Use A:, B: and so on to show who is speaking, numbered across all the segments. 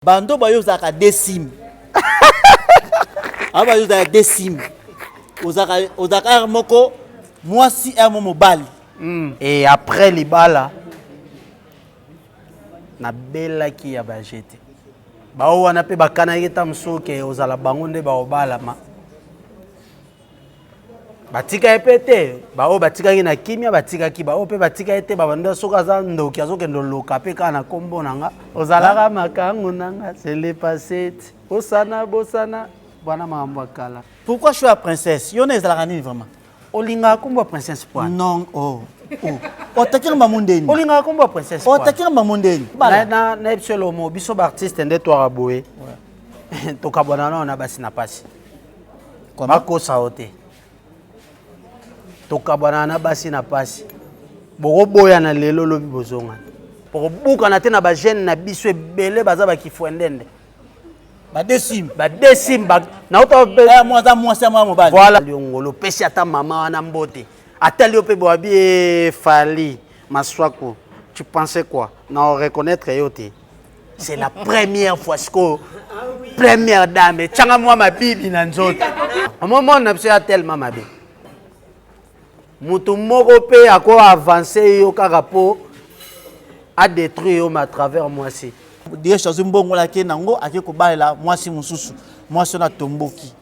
A: Bando bayo ozalaka de sim. Aba yo ozalaka de sim. Ozalaka ozalaka heure moko mwasi heure moko mobali.
B: Mm. Et après libala nabelaki ya bajete bao wana mpe bakanaki ta mosusu ke ozala bango nde baobalama Batika ye mpe te, baoyo batikaki na kimia batikaki, baoyo mpe batika ye te babanda soki aza ndoki azokende oloka mpe kaka na nkombo na nga. Ozalaka makangu na nga, c'est le passé, bosana bosana wana makambo ya kala.
A: Pourquoi choix ya princesse? Yo na ezalaka nini vraiment?
B: Olingaka nkombo ya princesse poa?
A: Non, oh. Oh. Otakira mamu ndeni.
B: Olingaka nkombo ya princesse
A: poa? Otakira mamu ndeni.
B: Na na na biso lomo biso ba artiste nde twaka boye. Tokabwana nao na basi na pasi. Bakosa yo te. Tokabwanaka na basi na pasi. Bokoboyana lelo lobi bozongana. Bokobukana te na ba jeune na biso ebele baza ba kifuendende.
A: Ba desim.
B: Ba desim ba na uta
A: eh moi za mwasi ya mobali.
B: Voilà liongolo pesi ata mama wana mbote. Atali yo pe boabi eh, Fally Maswaku tu pensais quoi? Na reconnaître yo te. C'est la première fois sikoyo première dame etianga mwa mabibi na nzoto omomona na biso ya tellement mabe moto moko mpe ako avance yo kaka mpo adétruire yo ma travers mwasi
A: Diesho azwi mbongo ake nango ake kobalela mwasi mosusu mwasi wana atomboki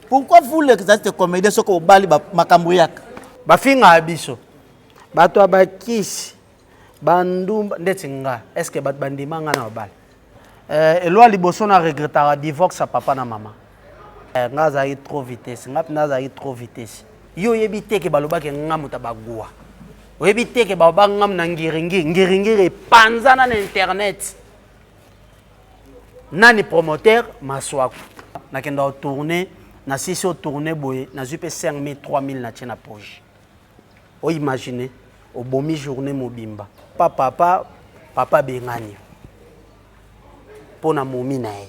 A: pourquoi vous les artistes comédien soki obali makambo eyaka
B: bafingaka biso bato ya bakisi bandumba ndeti nga est ce que bato bandima nga na mabala eh, elwa liboso na regretaka divorce ya papa na mama eh, nga azalaki trop vitesse nga mpenza azalaki trop vitesse yo oyebi te ke balobaki nga moto bagua oyebi te ke baloba nga na ngiringiri ngiringiri epanzana na internet nani promoteur maswaku nakenda otourne nasisi otourne boye nazwi mpe 5000 3000 natie na poche O imaginer obomi journée mobimba pa papa papa abengani yo mpo na momi na ye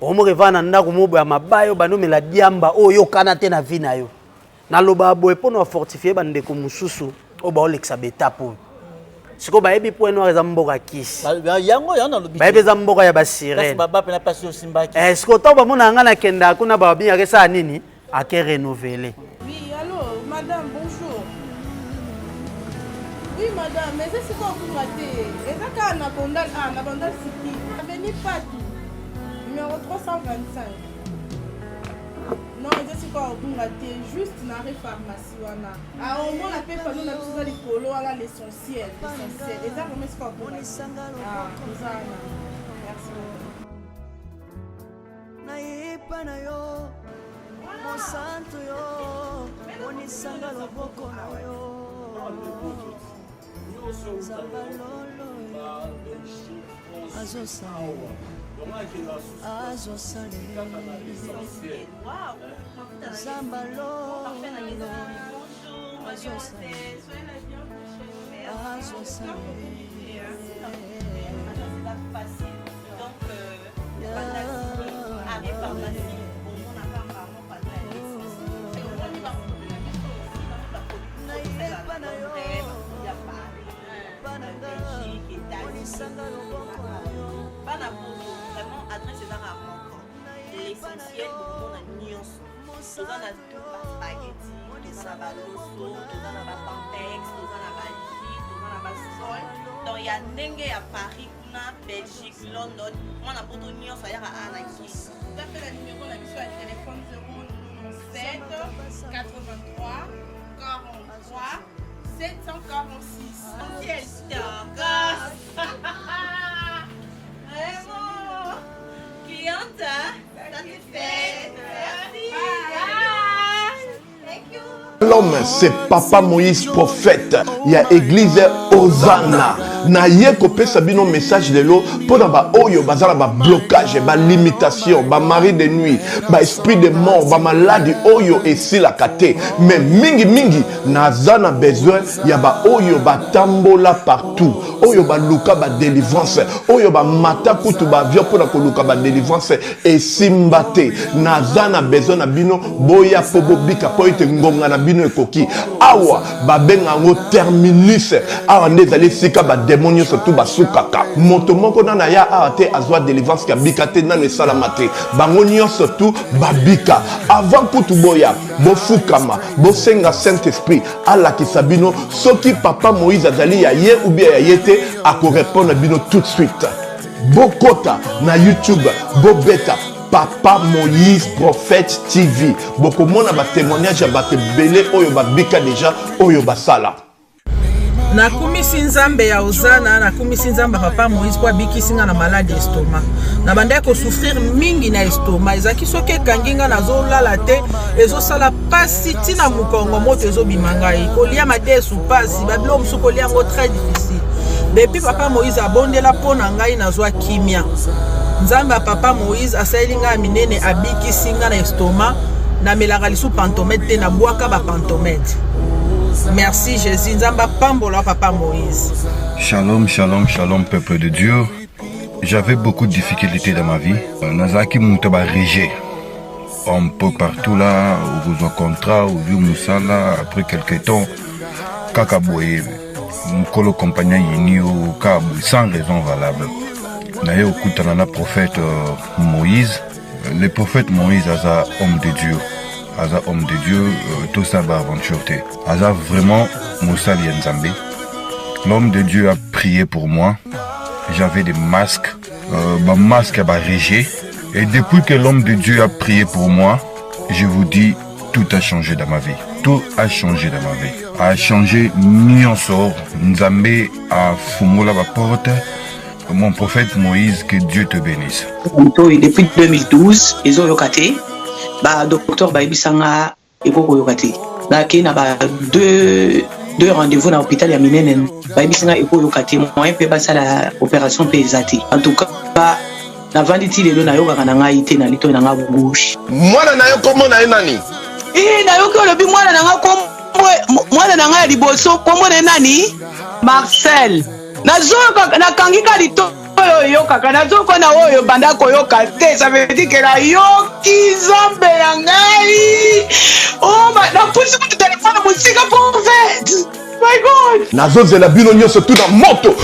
B: omoka evanda na ndako moko ya mabaya obandi omela diamba oyo oyokana te na vie na yo nalobaka boye mpo na fortifie bandeko mosusu oyo baolekisa baetape oyo sikoyo bayebi point noir eza mboka kisi
A: yango yango nalobi
B: bayebi eza mboka ya basirene eh, sikoyo ntango bamonaka ngai nakendaka kuna babingaka esala nini ake renouveler.
C: Oui, allô, madame, bonjour. Oui, madame, mais c'est quoi vous ratez Et ça, na bandal A, na bandal City, avenue Patou, numéro 325. Non, eza sikoyo obunga te juste na re pharmacie wana ah, omona mpe pano na biso eza likolo wana l'essentiel l'essentiel eza vraiment sikoyo obunga ah, toza wana merci beaucoup
D: Nayepa na yo mosantu yo monisanga loboko na yo nzamba lolo azosale azosale nzamba lolo azosale azosale
E: bana poto vraiment adresse ezaka moko l'essentiel bokomona nyonso toza na tout baspaghetti toza na baloso toza na bapampex toza na bajus toza na basol donc ya ndenge ya paris kuna Belgique, London, mwana poto nyonso ayaka awa na Kin.
C: Toza mpe na numero na biso ya telefone 097 83 43 746.
E: Quel tokos! Vraiment! Cliente satisfaite. Merci. Bye.
F: L'homme c'est papa Moïse prophète ya église Hosanna na ye kopesa bino message lelo mpo na baoyo baza na bablocage balimitation bamari de nuit baesprit de mort bamaladi oyo esilaka te mais mingimingi naza na besoin ya baoyo batambola partout oyo baluka badelivrance oyo bamata kutu baavion mpo na koluka badelivrance esimba te naza na besoin na bino boya mpo bobika mpo ete ngonga na bino ekoki awa babenga yango terminus awa nde ezali esika ba bademo nyonso tu basukaka. Moto moko nano aya awa te azwa delivrance ke abika te, nano esalama te. Bango nyonso tu babika. Avant kutu boya, bofukama, bosenga Saint-Esprit alakisa bino soki papa Moïse azali ya ye ou bien ya ye te, akorepondre bino tout de suite. Bokota na YouTube, bobeta Papa Moïse Prophète TV, bokomona ba témoignage ya bato ebele oyo babika deja, oyo basala.
C: Nakumisi Nzambe ya Ozana, nakumisi Nzambe ya Papa Moïse mpo abikisi nga na maladi estomac. Nabandaki kosouffrir mingi na estomac, ezalaki soki ekangi nga nazolala te, ezosala pasi ntina mokongo, moto ezobima ngai, kolia madesu pasi, babiloko mosusu kolia yango très difficile. Depuis Papa Moïse abondela mpo na ngai, nazwa kimia. Nzambe ya Papa Moïse asaleli ngai ya minene, abikisi ngai na estomac. Namelaka lisusu pantomède te, nabwaka ba pantomède. Merci Jésus, Nzambe apambola Papa Moïse.
G: Shalom, shalom, shalom, peuple de Dieu. J'avais beaucoup de difficultés dans ma vie. Nazalaki moto ba rejet. Un peu partout là, okozwa contrat, ozwi mosala, après quelque temps, kaka boye, mokolo compagnie ayini yo, kaka boye, sans raison valable. Naye okutana na prophète Moïse. Le prophète Moïse aza homme de Dieu. Aza homme de Dieu, tosala ba aventure te. Aza vraiment mosali ya Nzambe. L'homme de Dieu a prié pour moi. J'avais des masques, ba masques ya ba rejet. Et depuis que l'homme de Dieu a prié pour moi, je vous dis, tout a changé dans ma vie. Tout a changé dans ma vie. A changé nyonso. Nzambe a fungola ba porte. Mon prophète Moïse, que Dieu te bénisse.
H: Litoyi depuis 2012 ezoyoka te, ba docteur bayebisa nga ekoki koyoka te. Nakei na ba deux rendez-vous na hôpital ya minene, bayebisi nga ekoyoka te, moyen mpe basala opération mpe eza te. En tout cas navandi ti lelo nayokaka na ngai te na litoyi na nga gauche.
F: Mwana na yo kombo na ye nani?
H: Nayoki olobi mwana na nga kombo, mwana na nga ya liboso kombo na ye nani? Marcel. Nazoyoka, nakangi ka litoyi oyo oyokaka, nazoyoka na oyo banda koyoka te. Ça veut dire que nayoki Nzambe na ngai. Oh, napusi kutu telefone mosika prophète. My God.
F: Nazozela bino nyonso tu na moto.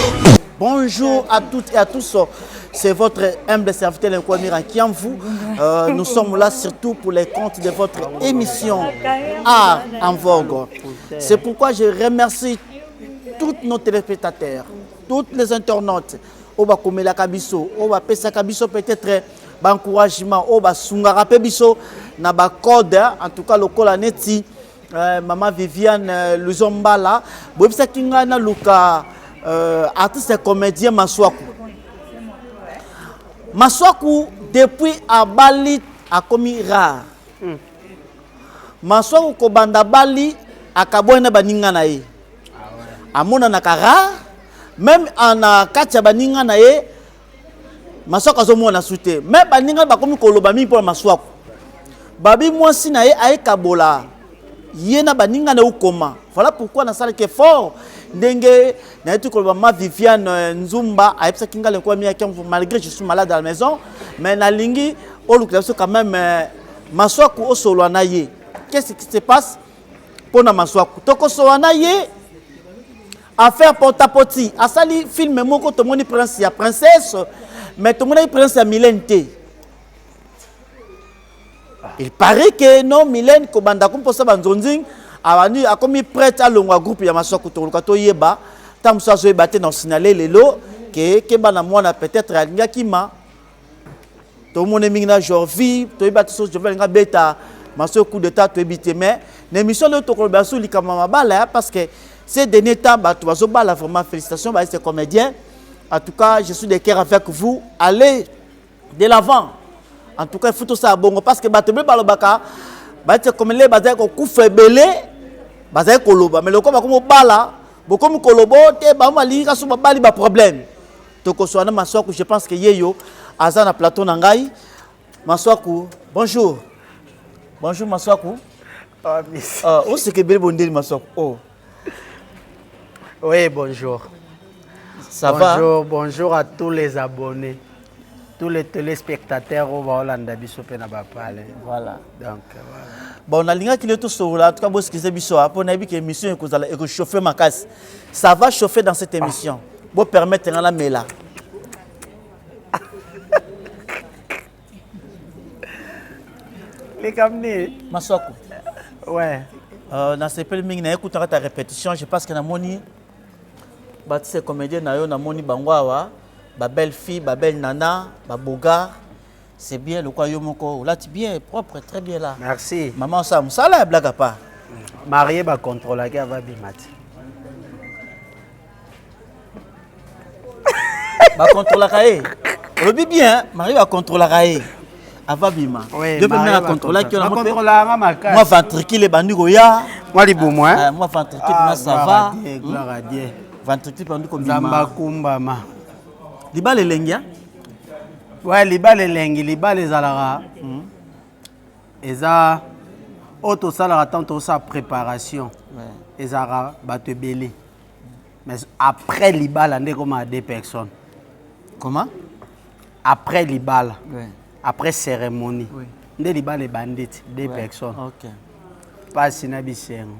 A: Bonjour à toutes et à tous. C'est votre humble serviteur Nkwamira Kiamvu. Nous sommes là surtout pour les comptes de votre émission Art en Vogue. C'est pourquoi je remercie tous nos téléspectateurs, tous les internautes, oyo bakomelaka biso, oyo bapesaka biso peut-être ba encouragement, oyo basungaka pe biso na ba code, en tout cas lokola neti Maman Viviane Luzombala, boyebisaki ngai naluka artiste et comédien Maswaku. Maswaku depuis abali akomi rare. Maswaku kobanda bali akabwani na baninga na ye. Amonanaka rare, même na kati ya baninga na ye, Maswaku azomona su te. Mais baninga bakomi koloba mingi mpona Maswaku. Babi mwasi na ye ayekabola ye na baninga na ye okoma. Voilà pourquoi nasalaki effort ndenge nayeti koloba ma Viviane Nzumba ayebisaki nga lenkoya miyaki yango, malgré je suis malade à la maison, mais nalingi olukela biso quand même Maswaku osolwa na ye. Qu'est-ce qui se passe mpona Maswaku? Tokosolwa na ye affaire porta-poti. Asali film moko tomoni prince ya princesse, mais tomonaki prince ya Mylène te. Il paraît que non, Mylène kobanda komposa banzonzing abandi akomi prête alongwa groupe ya Maswaku. Tokoluka toyeba ntango mosusu azoyeba te na osinale lelo ke keba na mwana peut-être alingaki ma tomoni mingi na Jorvi, toyeba te soki Jorvi alinga beta Maswaku coup d'état, toyebi te. Mais na émission lelo tokoloba sur likambo ya mabala, parce que ces derniers temps bato bazobala vraiment, félicitations ba ces comédiens. En tout cas je suis de cœur avec vous, allez de l'avant. En tout cas il faut tout ça bongo parce que bato ebele balobaka batie comédien bazali kokufa ebele, bazali koloba, mais lokola bakomi kobala, bokomi koloba te, bango balingi kasi babali ba problème. Tokoswana na Maswaku, je pense que yeyo aza na plateau na ngai. Maswaku, bonjour. Bonjour Maswaku.
B: Ah, miss.
A: Ah, oseke ebele bondeli Maswaku. Oh.
B: Oui, bonjour.
A: Ça va?
B: Bonjour, bonjour à tous les abonnés, tous les téléspectateurs au Baolanda biso pe na ba pale.
A: Voilà.
B: Donc voilà.
A: Bon, na linga ki le tout sur là, en tout cas bo excusez biso, hein, pour na bi que émission ekozala eko chauffer makasi. Ça va chauffer dans cette émission. Ah. Bo permettre nga namela.
B: Likambo nini?
A: Maswaku.
B: Ouais.
A: Euh, nasepeli mingi naye kutaka ta répétition je pense que namoni batise comédien na yo namoni bango awa babelle fille babelle nana babogar c'est bien lokola yo moko olati bien propre très bien là
B: merci
A: maman osala mosala ya blague à part
B: marie bacontrolaki ava bima te
A: bacontrolaka ye olobi bien marie bacontrolaka ye ava bima yo mpe mpe acontrolaki yo mwa ventricule ebandi koya
B: mwa libumu
A: eh, mwa ventricule na ah, ça va
B: gloire à Dieu
A: ventricule ebandi kobima
B: nzambe akumbama
A: libala elengi
B: ouais libala elengi libala ezalaka hmm. eza oyo tosalaka ntango tosala préparation ezalaka bato ebele mais après libala nde ekomaka deux personnes
A: comment
B: après libala ouais. après cérémonie oui. nde libala ebandi ti deux ouais. personnes
A: okay.
B: mpasi na bisengo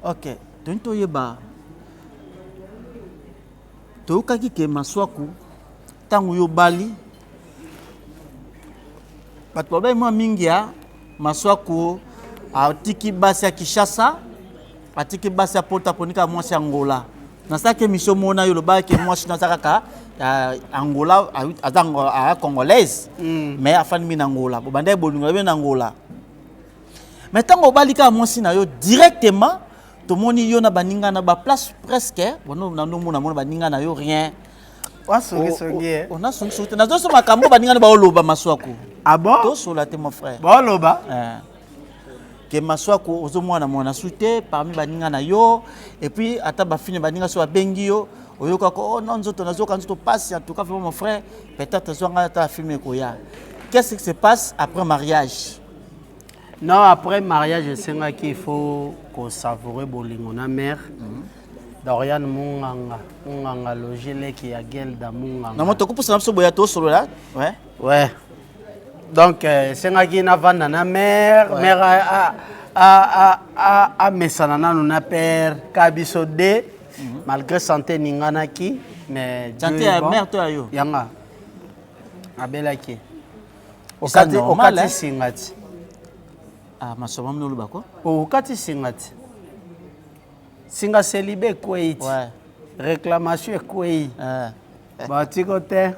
A: ok toyini toyeba toyokaki ke maswaku ntango yo obali bato babali mwa mingi ya maswaku atiki basi ya kinshasa atiki basi ya poto aponi kaka mwasi ya angola nasalaki émission mona yo olobaki ke mwasi no aza kaka angola aza congolaise mm. mais afandi mingi na angola bobandaki bolingo na bino na angola mais ntango obali kaka mwasi na yo directement tomoni yo na baninga na baplace presque nanomona mona baninga na yo rien
B: wasongisongi
A: ona songisongi te nazoso makambo baninga na baoloba maswaku
B: ah bon
A: tosola te mon frère
B: baoloba
A: eh. ke maswaku ozomwana mwana su te parmi baninga na yo et puis ata bafine baninga so babengi yo oyokaka oh non nzoto nazoka nzoto pasi en tout cas vraiment mon frère peut-être azwanga ata filme ekoya qu'est-ce qui se passe après mariage
B: Non, après mariage esengaki il faut ko savourer bolingo na mère. Mm -hmm. Dorian Munganga, Munganga loger leki ya Gelda Munganga.
A: Na moto kopusa na biso boya tosolola. Ouais.
B: Ouais. Donc euh, esengaki navanda na mère, ouais. mère a a a amesana nanu na père ka biso de mm -hmm. malgré santé ninganaki mais
A: santé ya mère to ya yo.
B: Yanga. Abelaki. okati okati singa ti
A: ah masoma mino oloba ko
B: oh, okati singa ti singa selibe ekwei ti
A: ouais.
B: réclamation ekwei
A: eh.
B: batiko te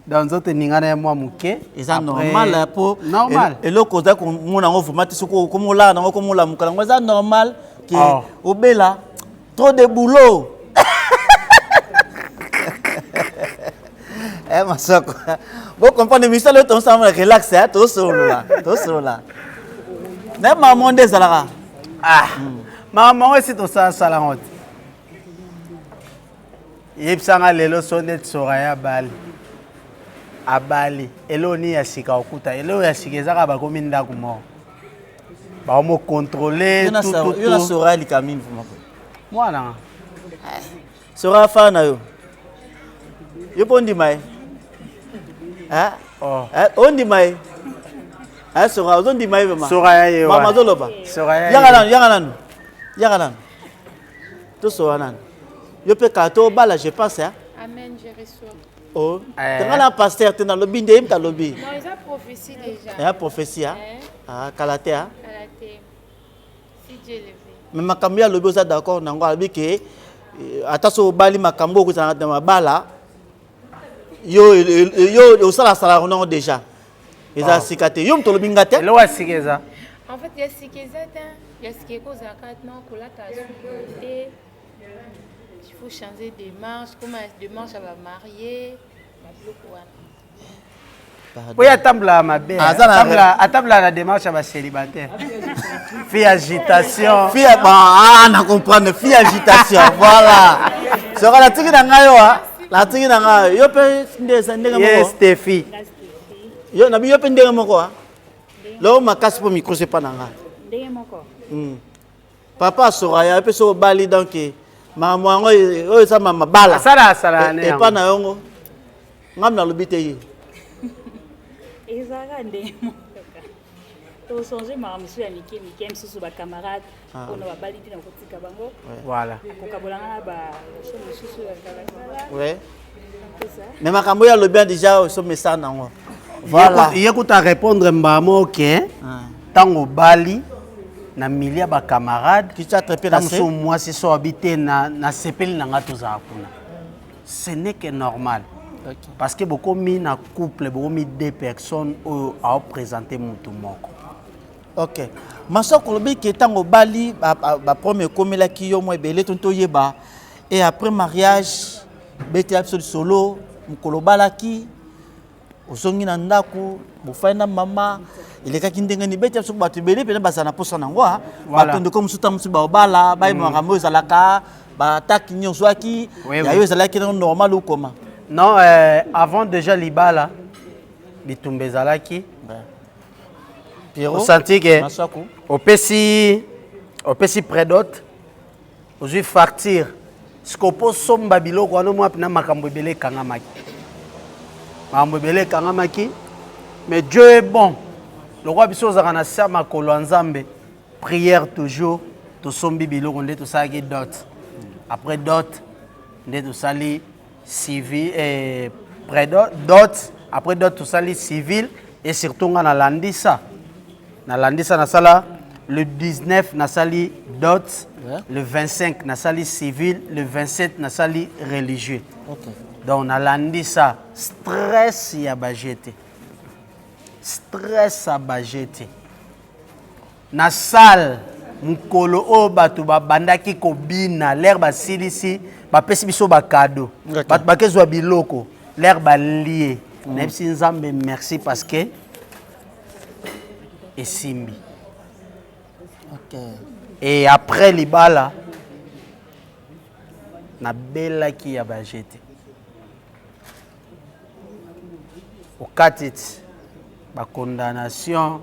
B: donc nzoto eningana ya mwa moke
A: eza normal mpo
B: normal
A: eloko oza komona yango vraimen te soki okomi olala nango okomi olamuka yango eza normal ke oh. obela trop de boulot eh masoko bo comprendre émission leo tosala na relax eh tosolola tosolola na mama nde ezalaka
B: ah mama ngo esi tosalasala ngo te yebisanga lelo so nde soraya abali abali eloko nini ya sika okuta eloko ya sika ezaka bakomi ndako moko bakomocontrole
A: yo na soraya likamini
B: mwana
A: Sora afana na yo. Yo mpo ondima ye. Hein?
B: Oh.
A: Eh, ondima ye. Hein, Sora, ozondima ye vraiment.
B: Sora ya ye.
A: Mama azoloba.
B: Sora ya ye.
A: Yaka nanu, yaka nanu. Yaka nanu. Tosola nanu. Yo mpe kala to obala, je pense, hein?
I: Amen, je reçois.
A: Oh.
B: Eh.
A: Tanga na pasteur te nalobi nde ye moto alobi.
I: Non, eza prophétie déjà.
A: Eza prophétie, hein?
I: Eh.
A: Ah, kala te, hein?
I: Kala te. Si Dieu le veut.
A: Mais makambo ye alobi oza d'accord nango alobi ke eh, ata so obali makambo okozala na mabala yo yo osalasala nango déjà eza
B: ah.
A: sika te yo moto olobi nga te
B: eloko ya sika eza
I: en fait ya sika eza te ya sika ekozala kaka no kolata suki te il faut changer démarche comme démarche ya bamarie babiloko wana
B: oyo atambolaka mabe atambolaka na démarche ya bacélibataire fille agitation
A: fille ah, na comprendre fille agitation voilà soka natiki na ngai yo natiki na ngai yo mpe ndenge moko
B: stefi
A: yo nabi yo mpe ndenge moko loo makasi mpo micro sepa na ngai
I: ndenge moko
A: hmm. Papa Soraya pe so obali donc makambo yango oyo eza mabala
B: asala asala
A: e, epa na yongo ngam nalobi te ye
I: ezalaka ndenge moko.
J: Tochange makambo mosusu ya mike mike, mosusu bacamarade mpona babali te na kotika bango.
B: Voilà.
J: Kokabolanga na barelation mosusu ya kalakala.
A: Ouais. Mais makambo oyo alobi déjà osomesana nango. Voilà.
B: Ye kuta répondre mbama oke ntango obali na milieu ya bacamarade
A: na se.
B: Mosusu mwasi so abi te nasepeli na nga tozala kuna, ce n'est que normal. Parce que bokomi na couple, bokomi deux personnes oyo aoprésente mutu moko.
A: Ok, Masoko, olobi ke ntango obali, baproblème ekomelaki yo mwa ebele to toyeba. Et après mariage, betela biso lisolo. Mokolo obalaki, ozongi na ndako, bofai na mama, elekaki ndenge nini? Betela biso. Bato ebele mpena bazala na posa nango. Bato ndeko mosusu, ntango mosusu baobala, bayeba makambo oyo ezalaka, baatake nini ozwaki ya yo, ezalaki nango normal ou comment?
B: Non, avant déjà libala, bitumba ezalaki.
A: Pierrot,
B: Osanti ke
A: Maswaku.
B: Opesi prédot, ozwi facture, siko mpo osomba biloko wana mwa mpena makambo ebele ekangamaki, makambo ebele ekangamaki. Mais Dieu est bon, lokola biso ozalaka na se ya makolo ya Nzambe, prière toujours, tosombi biloko nde tosalaki dot. Après dot nde tosali civil, prédot, dot, après dot tosali civil. Et surtout nga nalandisa, nalandisa, nasala le 19 nasali dot, le 25 nasali civil, le 27 nasali religieux. Donc nalandisa, stress ya baje te, stress ya baje te. Na salle, mokolo oyo bato babandaki kobina, l'heure basilisi, bapesi biso bacadeau, bato bakezwa biloko, l'heure balie, nayebisi Nzambe merci parce que esimbi. Et après libala, nabelaki ya baje te. Okati ti bacondamnation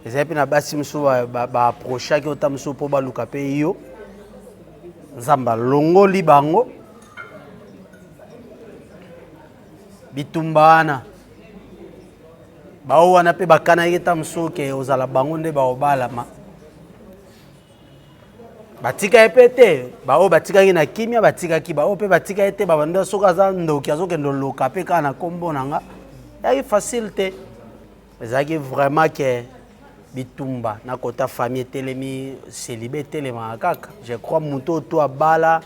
B: ezali mpe na basi mosusu baapprochaki ota mosusu mpo baluka mpe yo, Nzambe alongoli bango bitumba wana. Bao wana mpe bakanaki ta mosusu ke ozala bango nde baobalama, batika ye mpe te. Baoyo batikaki na kimia, batikaki. Baoyo mpe batika ye te, babanda soki aza ndoki, azokende oloka mpe kaka na nkombo na nga. Eyaki facile te, ezalaki vraiment ke bitumba na kota famille etelemi, célibat etelemaka kaka. Je crois moto oyo to abala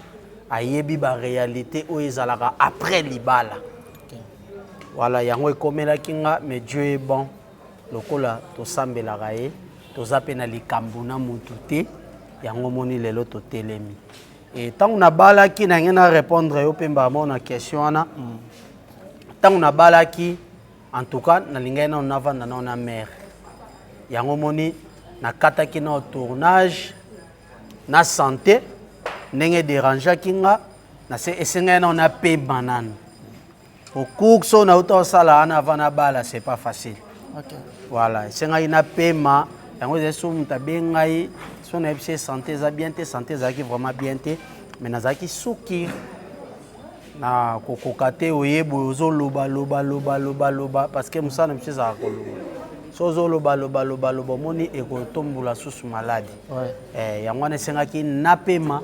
B: ayebi baréalité oyo ezalaka après libala. Voilà, yango ekomelaki nga. Mais Dieu est bon, lokola tosambelaka ye, toza mpe na likambo na motu te, yango omoni lelo totelemi. E ntango nabalaki, na ngai na répondre yo mpe mbamo na question wana. Ntango nabalaki, en tout cas nalingai nano navanda nano na mare. Yango omoni nakataki nano tournage na santé ndenge dérangeaki nga, esengai nano napema nano ocourse oyo nauta osala wana avant nabala. C'est pas facile. Voilà, esengaki napema. Yango ezali so moto abengai so nayebisi ye santé eza bien te. Santé ezalaki vraiment bien te, mais nazalaki suki na kokoka te. Oyeba ozoloba loba loba loba loba, parce que mosala na biso ezalaka koloba. So ozoloba loba loba loba, omoni ekotombola susu maladi. Yango wana esengaki napema.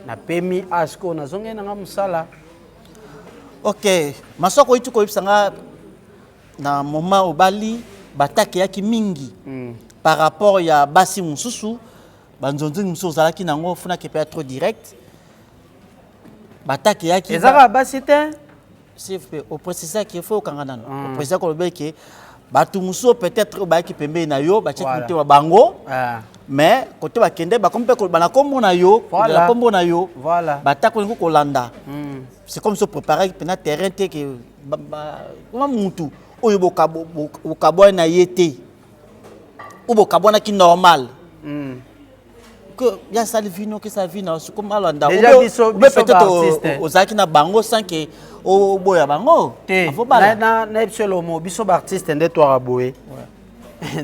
B: Napemi, sikoyo nazongeli nanga mosala.
A: Ok, Masoko, oyiti koyebisa nga na moment obali, batake eyaki mingi par rapport ya basi mosusu, banzonzingi mosusu ozalaki nango, funaki mpe ya trop direct, batake eyaki.
B: Eza kaka basi te.
A: S'il vous plaît, oprécisaki, faut okanga nano. Oprécisaki, olobi ke bato mosusu peut-être oyo bayaki pembeni na yo, batiaki motema bango, mais kote bakende, bakomi mpe koloba na nkombo na yo, na nkombo na yo. Batako olingi kolanda, c'est comme si opréparaki mpena terrain te ke koma mutu oyo bokabwani na ye te, oyo bokabwanaki normal, que ya sali vino ke sa vino comme alanda.
B: Déjà, biso
A: peut-être
B: baartiste.
A: Ozalaki na bango sans ke oboya bango.
B: Te.
A: Avant bala.
B: Na biso elomo, biso baartiste nde twaka boye,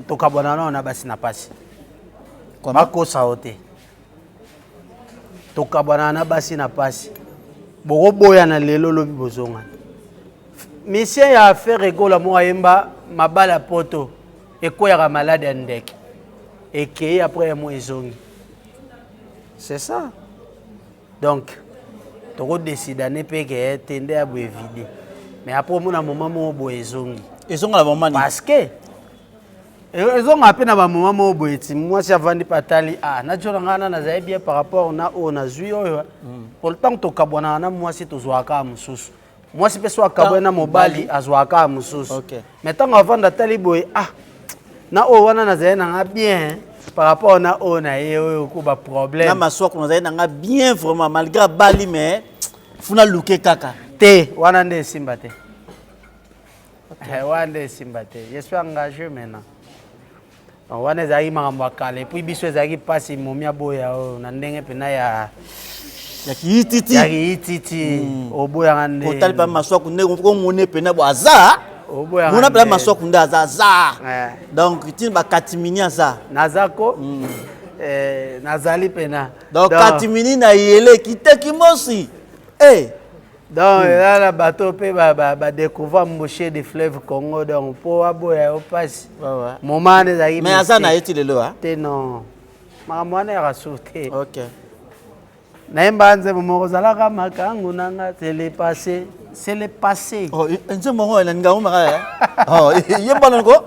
B: tokabwana nao na basi na pasi, bakosa yo te. Tokabwana na basi na pasi, bokoboyana lelo, lobi bozongana. Musicien ya affaire ekola moko ayemba mabala poto. Ekweyaka malade ya ndeke. Ekei après un mois ezongi. C'est ça. Donc toko décider mpe ke te nde ya boye vide. Mais après omona moment moko boye ezongi.
A: Ezonga na moment nini?
B: Parce que ezonga mpe na bamoment moko boye ti mwasi avandi mpe atali ah najo na ngai na nazali bien par rapport na oyo nazwi oyo po ntango tokabwanaka na mwasi tozwaka kaka mosusu mwasi mpe so akabwani na mobali azwaka kaka mosusu
A: Ok.
B: mais ntango avanda atali boye ah na oyo wana nazali na nga bien par rapport na oyo na ye oyo ko
A: Na
B: baproblème
A: maswaku nazali na nga bien vraiment malgré abali mais funa luke kaka.
B: Te wana nde esimba te. Eh, wana nde esimba te. Je suis engagé maintenant. Donc, wana ezalaki makambo ya kala epuis biso ezalaki mpasi momi aboya oyo na ndenge mpena ya
A: ya kiyititi
B: ya kiyititi oboyanga nde
A: otali mpe maswaku nde omoni mpena bo aza
B: Oboyanga
A: mona mpena
B: nde.
A: maswaku nde aza aza
B: Eh.
A: donc ntina bakatimini aza
B: naza ko eh, nazali mpena
A: donc katimini na yele kiteki mosi eh.
B: Donc eza na bato mpe badécouvrir mboucher de fleuve Congo donc mpo aboya yo mpasi moment wana ezalaki
A: mais aza na
B: mystique.
A: ye ti lelo ah?
B: Te non makambo wana yaka sur te.
A: Ok.
B: Nayemba nzembo moko ozalaka makangu na nga c'est le passé c'est le passé.
A: Oh, nzembo moko nalinga yango maka oh, yemba nanu ko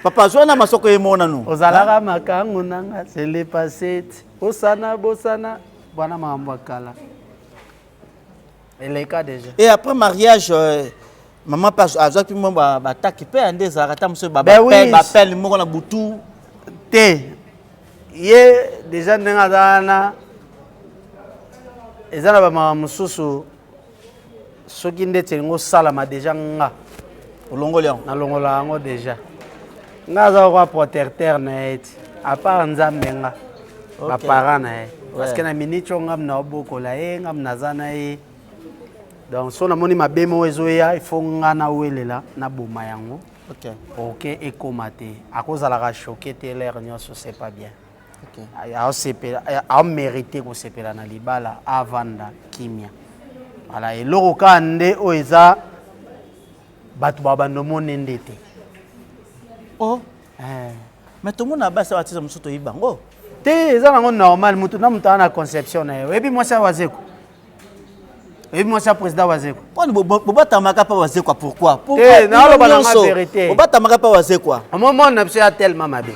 A: papa azwa na masoko ye moko nanu.
B: Ozalaka makangu na nga c'est le passé bosana bosana bwana makambo ya kala eleka déjà.
A: Et après mariage euh, maman mpe azwaki mwa bataki mpe nde ezalaka ata mosusu
B: Ben oui.
A: bapele moko na butu.
B: Te ye déjà ndenge aza wana eza na bamakambo mosusu soki ndeti elingi osalama déjà nga
A: olongoli yango
B: nalongola yango déjà nga aza lokola protecteur na ye ti à part nzambe nga
A: Ok.
B: baparent na ye parce que
A: Ouais.
B: na minute oyo ngam naobokola ye ngam naza na ye donc so namoni mabe moko ezoya il faut nga nawelela naboma yango.
A: Ok.
B: Ok ekoma te akozalaka choqué te l'air nyonso c'est pas bien.
A: Ok.
B: Aosepela aomérite kosepela na libala avanda kimia. Voilà eloko kaka nde oyo eza bato babanda omona nde te.
A: Oh.
B: Eh.
A: Mais tomona basi batisa mosusu toyebi bango.
B: Te eza nango normal mutu na mutu aza na conception na ye oyebi mwasi ya Wazeko oyebi mwasi ya président Wazeko
A: Poni bobatamaka mpa Wazekwa pourquoi?
B: Te naoloba
A: Bino
B: nanga
A: nyonso,
B: vérité.
A: Bobatamaka mpa Wazekwa.
B: Omomona na biso ya tellement mabe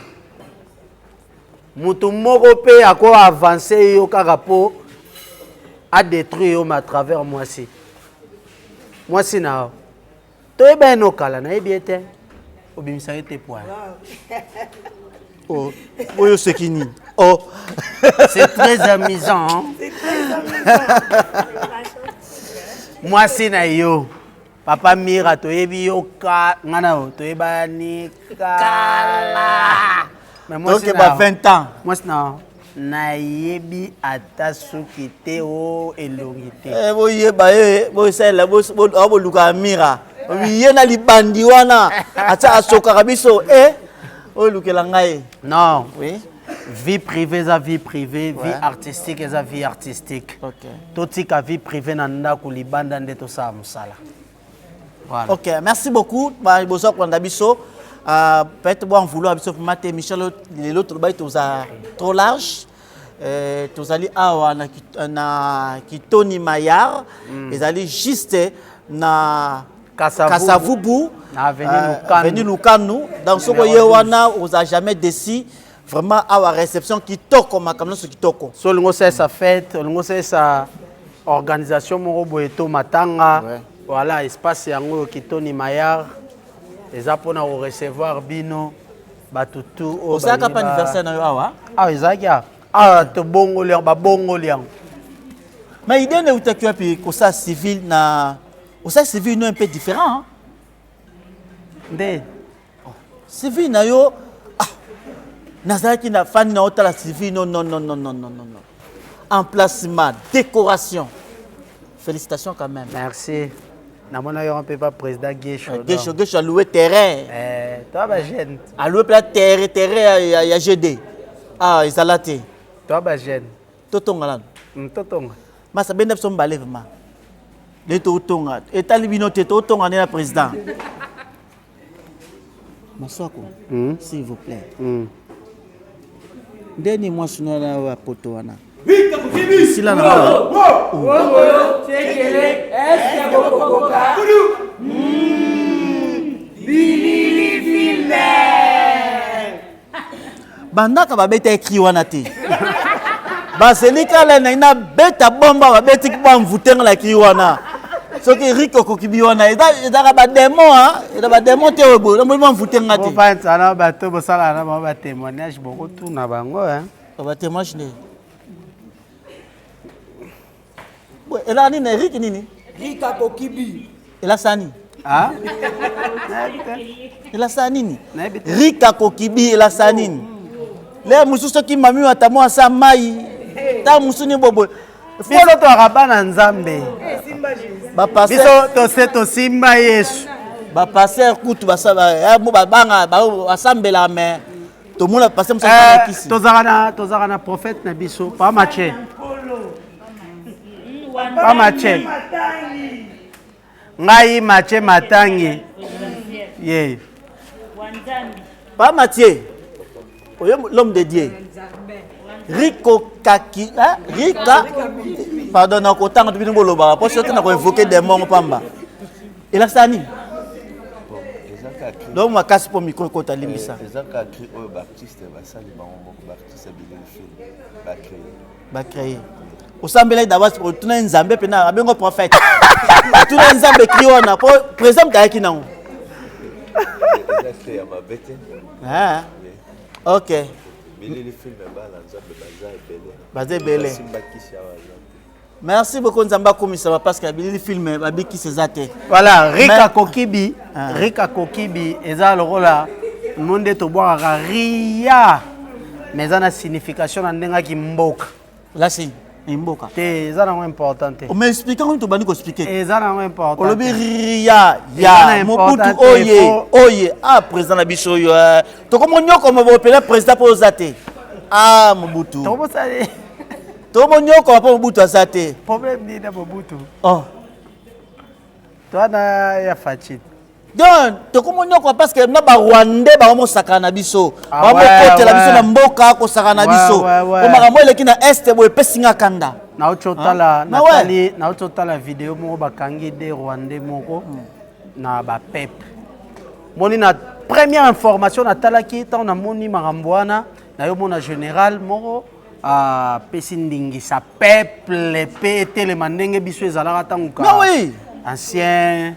B: mutu moko mpe ako avance yo kaka mpo adétruire yo ma à travers mwasi mwasi na yo toyeba ye nokala nayebi ye te obimisaka ye te poil.
A: Oh, oyo soki nini? Oh.
B: C'est très amusant. Hein? Mwasi na yo papa Mira toyebi yo ka nga na yo toyebani kala. Mais mwasi
A: Donc
B: na
A: ba 20 ans.
B: Mwasi na yo nayebi ata suki te o elongi te.
A: Eh, boyeba ye bosalela boluka Amira ye na libandi wana atia asokaka biso e olukela ngai.
B: Non.
A: Oui.
B: Vie privée eza vie privée, vie
A: Ouais.
B: artistique eza vie artistique.
A: Ok.
B: Totika vie privée na ndako libanda nde tosala mosala. Voilà.
A: Ok, merci beaucoup. Ba bozo kolanda biso. Euh, peut-être bon vouloir biso vraiment te Michel lelo tolobai toza trop large. Euh, tozali awa na, na Kitoni Mayar ezali juste na
B: Kasavubu.
A: Kasavubu
B: Na avenue Lukanu.
A: avenue Lukanu. Donc soko
B: Numéro
A: ye
B: 12.
A: wana oza jamais déçu. Vraiment awa réception kitoko makambo nyonso kitoko.
B: So olingi osalisa fête, olingi osalisa organisation moko boye to matanga.
A: Ouais.
B: Voilà espace yango oyo Kitoni Mayar eza mpona korecevoir bino bato tu oyo
A: Osalaka
B: balingi
A: pa anniversaire na yo awa?
B: Awa ezalaki awa awa tobongoli yango babongoli yango.
A: Mais idée ne utaki wapi kosala civil na osala civil no un peu différent hein?
B: Nde
A: civil na yo ah, nazalaki na fani na otala civil no non non non non non non non emplacement décoration félicitations quand même.
B: Merci. Namona yo mpe pa président Guesho.
A: Guesho Guesho alloué terrain.
B: Eh, toi ba jeune.
A: Alloué pla terrain terrain ya, ya GD. Ah ezala te.
B: Toi ba jeune.
A: Totonga nanu.
B: Totonga.
A: Masa benda biso mbale vraiment. Nde totonga etali bino te totonga nde na président. Maswako, s'il vous plaît. Ndeni mwasi no wana ya poto wana. Sila na bandaka babeta ekri wana te baseli kala na ina beta bomba babeti bamvute nga na kri wana soki rik okoki bi wana ezalaka bademon eza bademon te oyo boye namoni bamvute nga te.
B: Bopanzana bato bosalaka na bango batémoignage, bokotuna bango.
A: Batémoignage nde elaka nini na Erik nini?
K: Rik akoki bi.
A: Elasa nini? Elasa nini? Rik akoki bi elasa nini? Le mosusu soki mami wata mwa asa mai ntango mosusu nini boboye.
B: Biso toyaka bana Nzambe, biso tose tosimba Yesu.
A: Bapaster kutu babanga basambelaka, mais tomona paster mosusu.
B: Tozalaka na prophète na biso, pa Mathieu, pa Mathieu. Ngai Mathieu Matangi ye.
A: Pa Mathieu oyo, l'homme de Dieu, Riko Kaki, hein? Rika, pardon, na kotanga to bino bolobaka mpo soki na koinvoke démon pamba. Elakisaka nini? Donc makasi mpo micro ekota, limbisa.
L: Eza kaka cri oyo baartiste basali bango moko, baartiste ya bilili film bacrée.
A: Bacrée. Osambelaki d'abord, otuna Nzambe mpena abengo prophète, otuna Nzambe cri wana mpo président moto ayaki nango.
L: Eza cri ya mabe te.
A: Ok.
L: Bilili film, bana Nzambe baza ebele.
A: Baza ebele.
L: Basimba kisi awa aza te.
A: Merci beaucoup, Nzambe akomisama, parce que bilili film babikisi eza te.
B: Voilà, Rika Kokibi. Rika Kokibi eza lokola mo nde tobwakaka ria, mais eza na signification na ndenge aki mboka.
A: Lasi mboka.
B: Te, eza nango important te.
A: Mais explique ngo, tobandi koexplike.
B: Eza nango important.
A: Olobi ria ya Mobutu oye oye a président na biso oyo tokomonyokoma bopela président mpo oza te. Ah, Mobutu, tomonyokoma mpo Mobutu aza te.
B: Problème nini na Mobutu?
A: Oh.
B: Toana ya Fatshi.
A: Donc tokomonyokoma parce que na Barwandais bakomosakana na biso, bamokotela biso na mboka, kosakana na biso po makambo eleki na Est boye epesinga kanda.
B: Nauti otala, natali, nauti otala video moko, bakangi de Rwandais moko na bapepe. Moni na première information natalaki ntango namoni makambo wana, nayomona général moko apesi ndingisa peuple mpe etelema ndenge biso ezalaka ntango ka ancien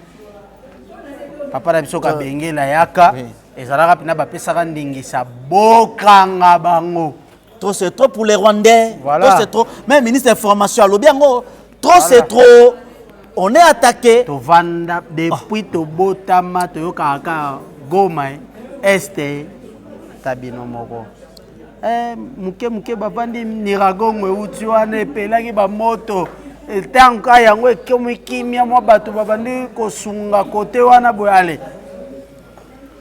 B: papa na biso Kabengela yaka, ezalaka mpena bapesaka ndingisa bokanga bango.
A: Trop c'est trop pour les Rwandais.
B: Voilà.
A: Trop c'est trop, même ministre d'information alobi yango, trop c'est trop, on est attaqué.
B: Tovanda depuis tobotama, toyokaka kaka Goma, Est ta bino moko moke moke bavandi Niragongo euti wana epelaki bamoto, ntango ka yango ekomi kimia, mwa bato babandi kosunga kote wana boye, ale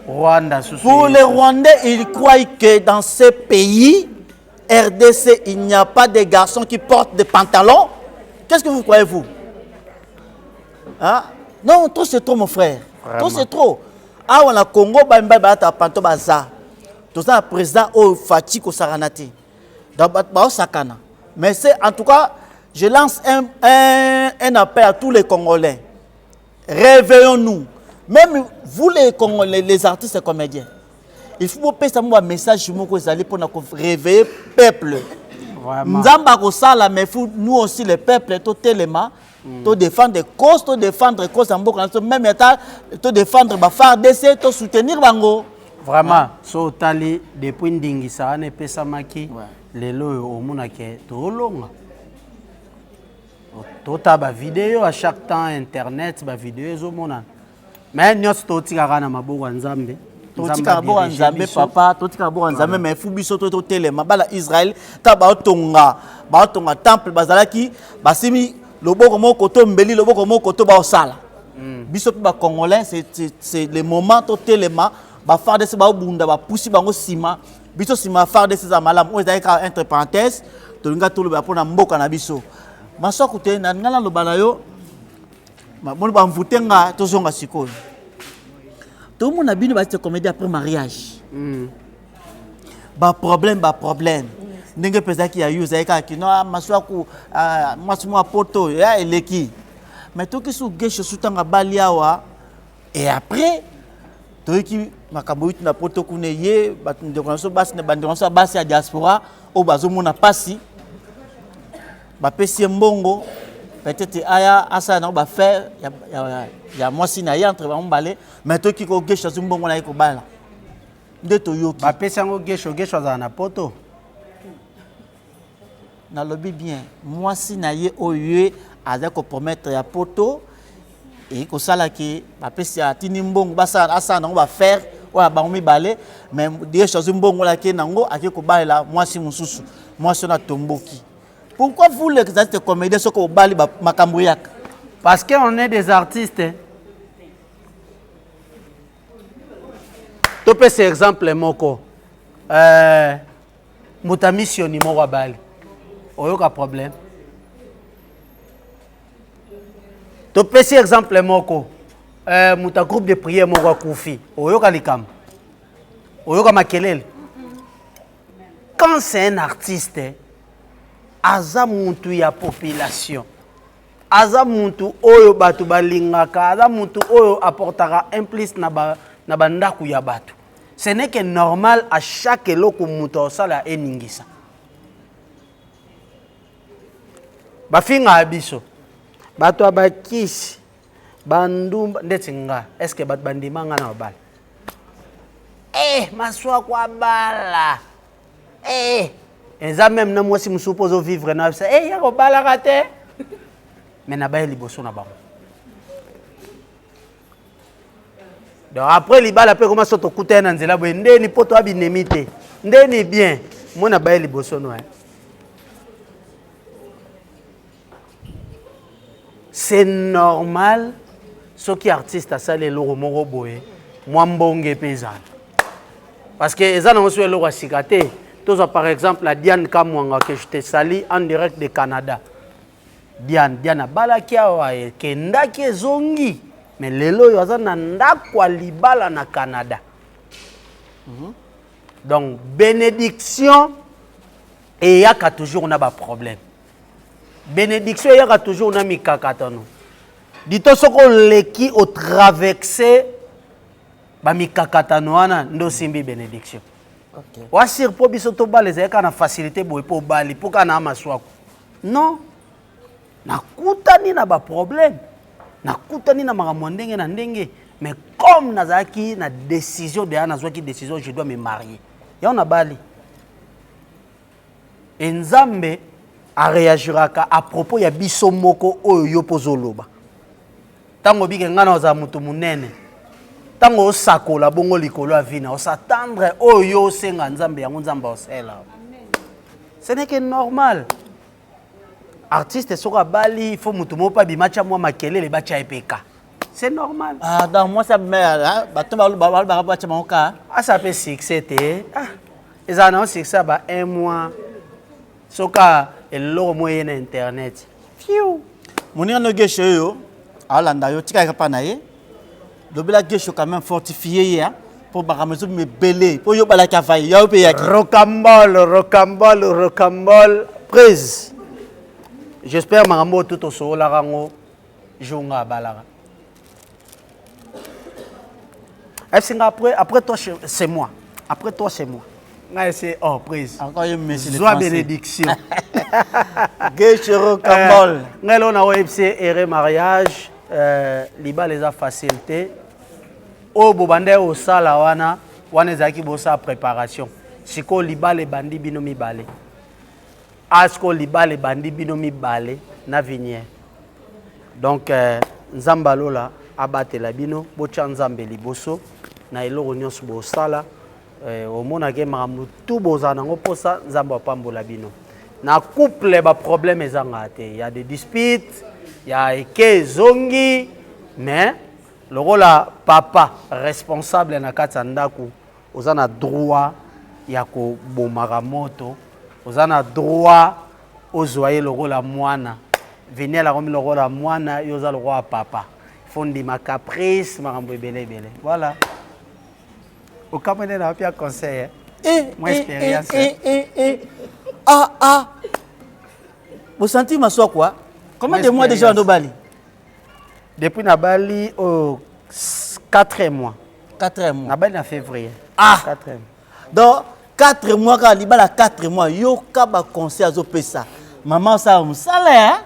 B: Rwanda susu.
A: Pour les Rwandais, ils croient que dans ce pays RDC, il n'y a pas de garçons qui portent des pantalons. Qu'est-ce que vous croyez, vous, hein? Non, trop c'est trop, mon frère.
B: Vraiment.
A: Trop c'est trop. Awa na Congo, bamibali balata pantalon baza. Toza na président oyo Fatshi, kosakana te. Donc baosakana. Mais c'est en tout cas, je lance un appel à tous les Congolais. Réveillons-nous. Même vous les Congolais, les artistes et comédiens. Il faut bopesa mo bamessage moko ezali mpona réveiller peuple. Nzambe akosala, mais faut nous aussi le peuple totelema, todéfendre cause, todéfendre cause ya mboka na biso, même ata todéfendre baFARDC, tosoutenir bango.
B: Vraiment, so otali depuis ndingisa wana epesamaki, lelo oyo omonake toolonga, totala bavideo à chaque temps, internet bavideo ezomonana, mais nyonso totikaka na maboko ya Nzambe.
A: Totikaka maboko ya Nzambe, papa, totikaka maboko ya Nzambe, mais fu biso to totelema. Bala Israel ta baotonga temple, bazalaki basimi loboko moko to mbeli, loboko moko to baosala. Biso mpe Bacongolais, c'est le moment totelema. BaFARDC baobunda, bapusi bango nsima, biso nsima ya FARDC eza malamu. Oyo ezalaki kaka entre parenthèse, tolinga tolobela mpona mboka na biso. Maswaku te na ngai naloba na yo, moni bamvute nga, tozonga sikoyo. Tomona bino ba comédie après mariage. Ba problème, ba problème. Ndenge mpe ezalaki ya yo ezalaki kaka kino ah, maswaku ah, mwasi mwa poto ya eleki. Mais toki su geshe su ntango abali awa et après toyoki makambo euti na poto kuna ye bato ndeko na biso basi na bandeko na biso ya basi ya diaspora oyo bazomona mpasi bapesi ye mbongo peut-être aya asala nango bafaire ya, ya, ya mwasi na ye entre bango mibale mais toyoki ko geshe azwi mbongo na ye kobala nde toyoki
B: bapesi yango gesho gesho azala na poto
A: nalobi bien mwasi na ye oyo ye aza kopromettre ya poto eye kosala ke bapesi atindi mbongo basala asala nango bafaire oyo ya bango mibale mais gesho azwi mbongo wana ake nango ake kobalela mwasi mosusu mwasi wana atomboki pourquoi vous les artistes comédien soki obali makambo eyaka
B: parce que on est des artistes topesa exemple moko euh, moto ya missioni moko abali oyoka problème topesi exemple moko euh, moto ya groupe de prière moko akufi oyoka likambo oyoka makelele quand c'est un artiste aza mutu ya population aza mutu oyo bato balingaka aza mutu oyo apportaka un plus na ba, na bandako ya bato ce n'est que normal à chaque eloko moto akosala eningisa bafingaka biso bato ya bakisi bandumba ndeti nga est ce que bato bandima nga na babala eh, maswaku abala eh, eza meme na mwasi mosusu mpo ozovivre na bisa eh, ya kobalaka te me nabaye liboso na bango donc après libala mpe koma so tokutani na nzela boye ndeni mpo toya binemi te ndeni bien moi nabaye liboso no eh. C'est normal soki artiste asali eloko moko boye mwa mbonge mpe ezala parce que eza nango so eloko ya sika te tozwa par exemple la Diane Kamwanga que je te salue en direct de Canada Diane Diane abalaki awa ekendaki ezongi mais lelo oyo aza na ndako ya libala na Canada mm -hmm. donc bénédiction eyaka toujours na baproblème Benediction eyaka toujours na mikakatano. Dito soki oleki otraverse bamikakatano wana nde osimbi benediction. Okay. Wasir mpo biso tobala ezali kaka na facilité boye mpo obali mpo kaka na maswaku. Non, nakutani na baproblème, nakutani na makambo ya ndenge na ndenge, mais comme nazalaki na décision deja nazwaki décision je dois me marier. Yango nabali. Et Nzambe a reagiraka à propos ya biso moko oyo yo mpo ozoloba. Ntango obike ngai nazala moto monene, ntango osakola bongo likolo ya vie na osatendre oyo yo osenga Nzambe yango Nzambe osela. Ce n'est que normal. Artiste soki abali il faut moto moko mpe abima atya mwa makelele batya ye mpe ka. C'est normal.
A: Ah, donc moi ça mais bato balobaka batya bango ka.
B: Asa mpe succès te. Ah. Ezala na succès ya ba un mois soka eloko moko eye na internet fiu.
A: Moninga no geshe oyo alanda yo tika epa na ye lobela gesho quand même fortifie ye mpo makambo ezobima ebele mpo yo balaki avai yo mpe yaki
B: rocambole rocambole rocambole prise j'espère makambo oyo tu tosololaka yango jour nga abalaka Esinga après, après toi, c'est moi. Après toi, c'est moi. Ngai c'est oh prise.
A: Encore un monsieur
B: Zwa bénédiction.
A: Geshero Kambol.
B: Ngai lo na OFC erreur mariage euh, libala eza facile te. Oyo bobanda osala wana wana ezalaki bosala préparation. Sikoyo libala ebandi bino mibale. Ah sikoyo libala ebandi bino mibale na vigne. Donc euh, Nzambe alola abatela bino, botya Nzambe liboso na eloko nyonso bosala. Euh, omonake makambo tu bozala nango mposa Nzambe apambola bino. Na couple ba problème ezangaka te, ya des disputes, ya eke ezongi, mais lokola papa responsable na kati ya ndako oza na droit ya kobomaka moto oza na droit ozwa ye lokola mwana viniel akomi lokola mwana yo oza lokola papa fo ndima caprice makambo ebele ebele voilà. Okamwe nde na pia conseil.
A: Eh,
B: Mwa
A: eh,
B: expérience.
A: eh, eh, eh. Ah, ah. Bosanti maswaku, ah. Combien de mois déjà
B: Expérience.
A: en Bali?
B: Depuis nabali au 4 mois.
A: 4 mois.
B: Nabali na février.
A: Ah.
B: 4 mois.
A: Donc, 4 mois, quand libala 4 mois, yoka ba conseil azopesa. Maman ça mosala, hein?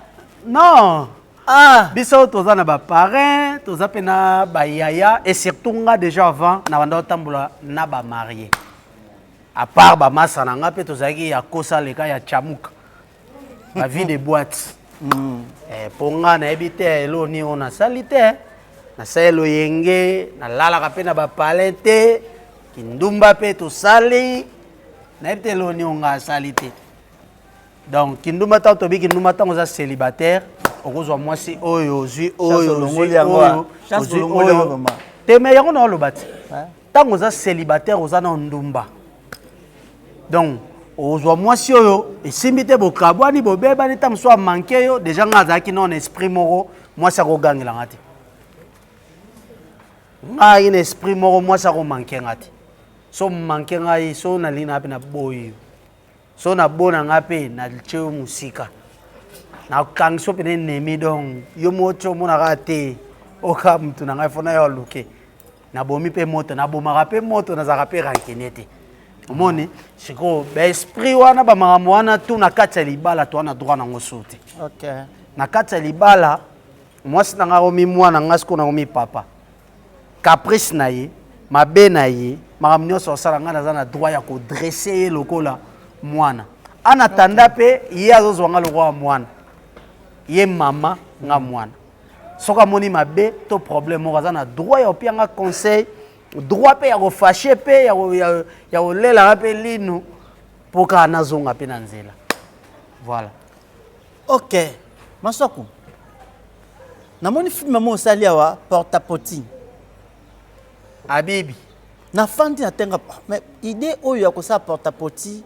B: Non.
A: Ah.
B: Biso toza na ba parrain, toza pe na ba yaya et surtout nga déjà avant na banda otambola na ba marié. À part ba masa na nga pe tozalaki ya kosa leka ya chamuka. Ba vie de boîte. Eh, po nga nayebi te eloko nini oyo nasali te nasali loyenge nalalaka mpe na bapalin te kindumba mpe tosali nayebi te eloko nini oyo nga asali te. Donc kindumba, ntango tobi kindumba, ntango oza célibataire, okozwa mwasi oyo ozwi oyo
A: olongoli
B: ozwi
A: yango,
B: oyo
A: ah. Chance
B: ozwi
A: olongoli yango
B: oyo
A: vraiment.
B: te. Me yango na oloba te, ntango oza célibataire, oza na ndumba, donc ozwa mwasi oyo esimbi te, bokabwani, bobebani, ntango mosusu amanke yo. Déjà nga azalaki nano na esprit moko, mwasi akogangelanga te. Ngai na esprit moko, mwasi akomanke nga te. So manke ngai, so nalingi na mpe naboyi yo, so nabona nga mpe natie yo mosika, nakangisi yo pene ennemi. Donc yo moko ti omonaka te, oka mutu na ngai fona yo aluke. Nabomi mpe moto, nabomaka mpe moto, nazalaka mpe rancunier te. Omoni sikoyo baesprit wana, bamakambo wana tu na kati ya libala, to wana droit nango so te. Na kati ya libala, mwasi na ngai akomi mwana ngai, sikoyo nakomi papa. Caprice na ye, mabe na ye, makambo nyonso asala, ngai naza na droit ya kodresser ye lokola mwana. En attendant mpe ye azozwa nga lokola mwana, ye mama, nga mwana. Soki amoni mabe to problème moko, aza na droit ya kopia nga conseil, droit mpe ya kofâcher mpe ya kolelanga mpe linu mpo kaka nazonga mpe na nzela. Voilà.
A: Ok. Maswaku. Namoni film mo osali awa, porte-à-porte.
B: Abibi.
A: Nafandi na tenga, mais idée oyo ya kosala porte-à-porte,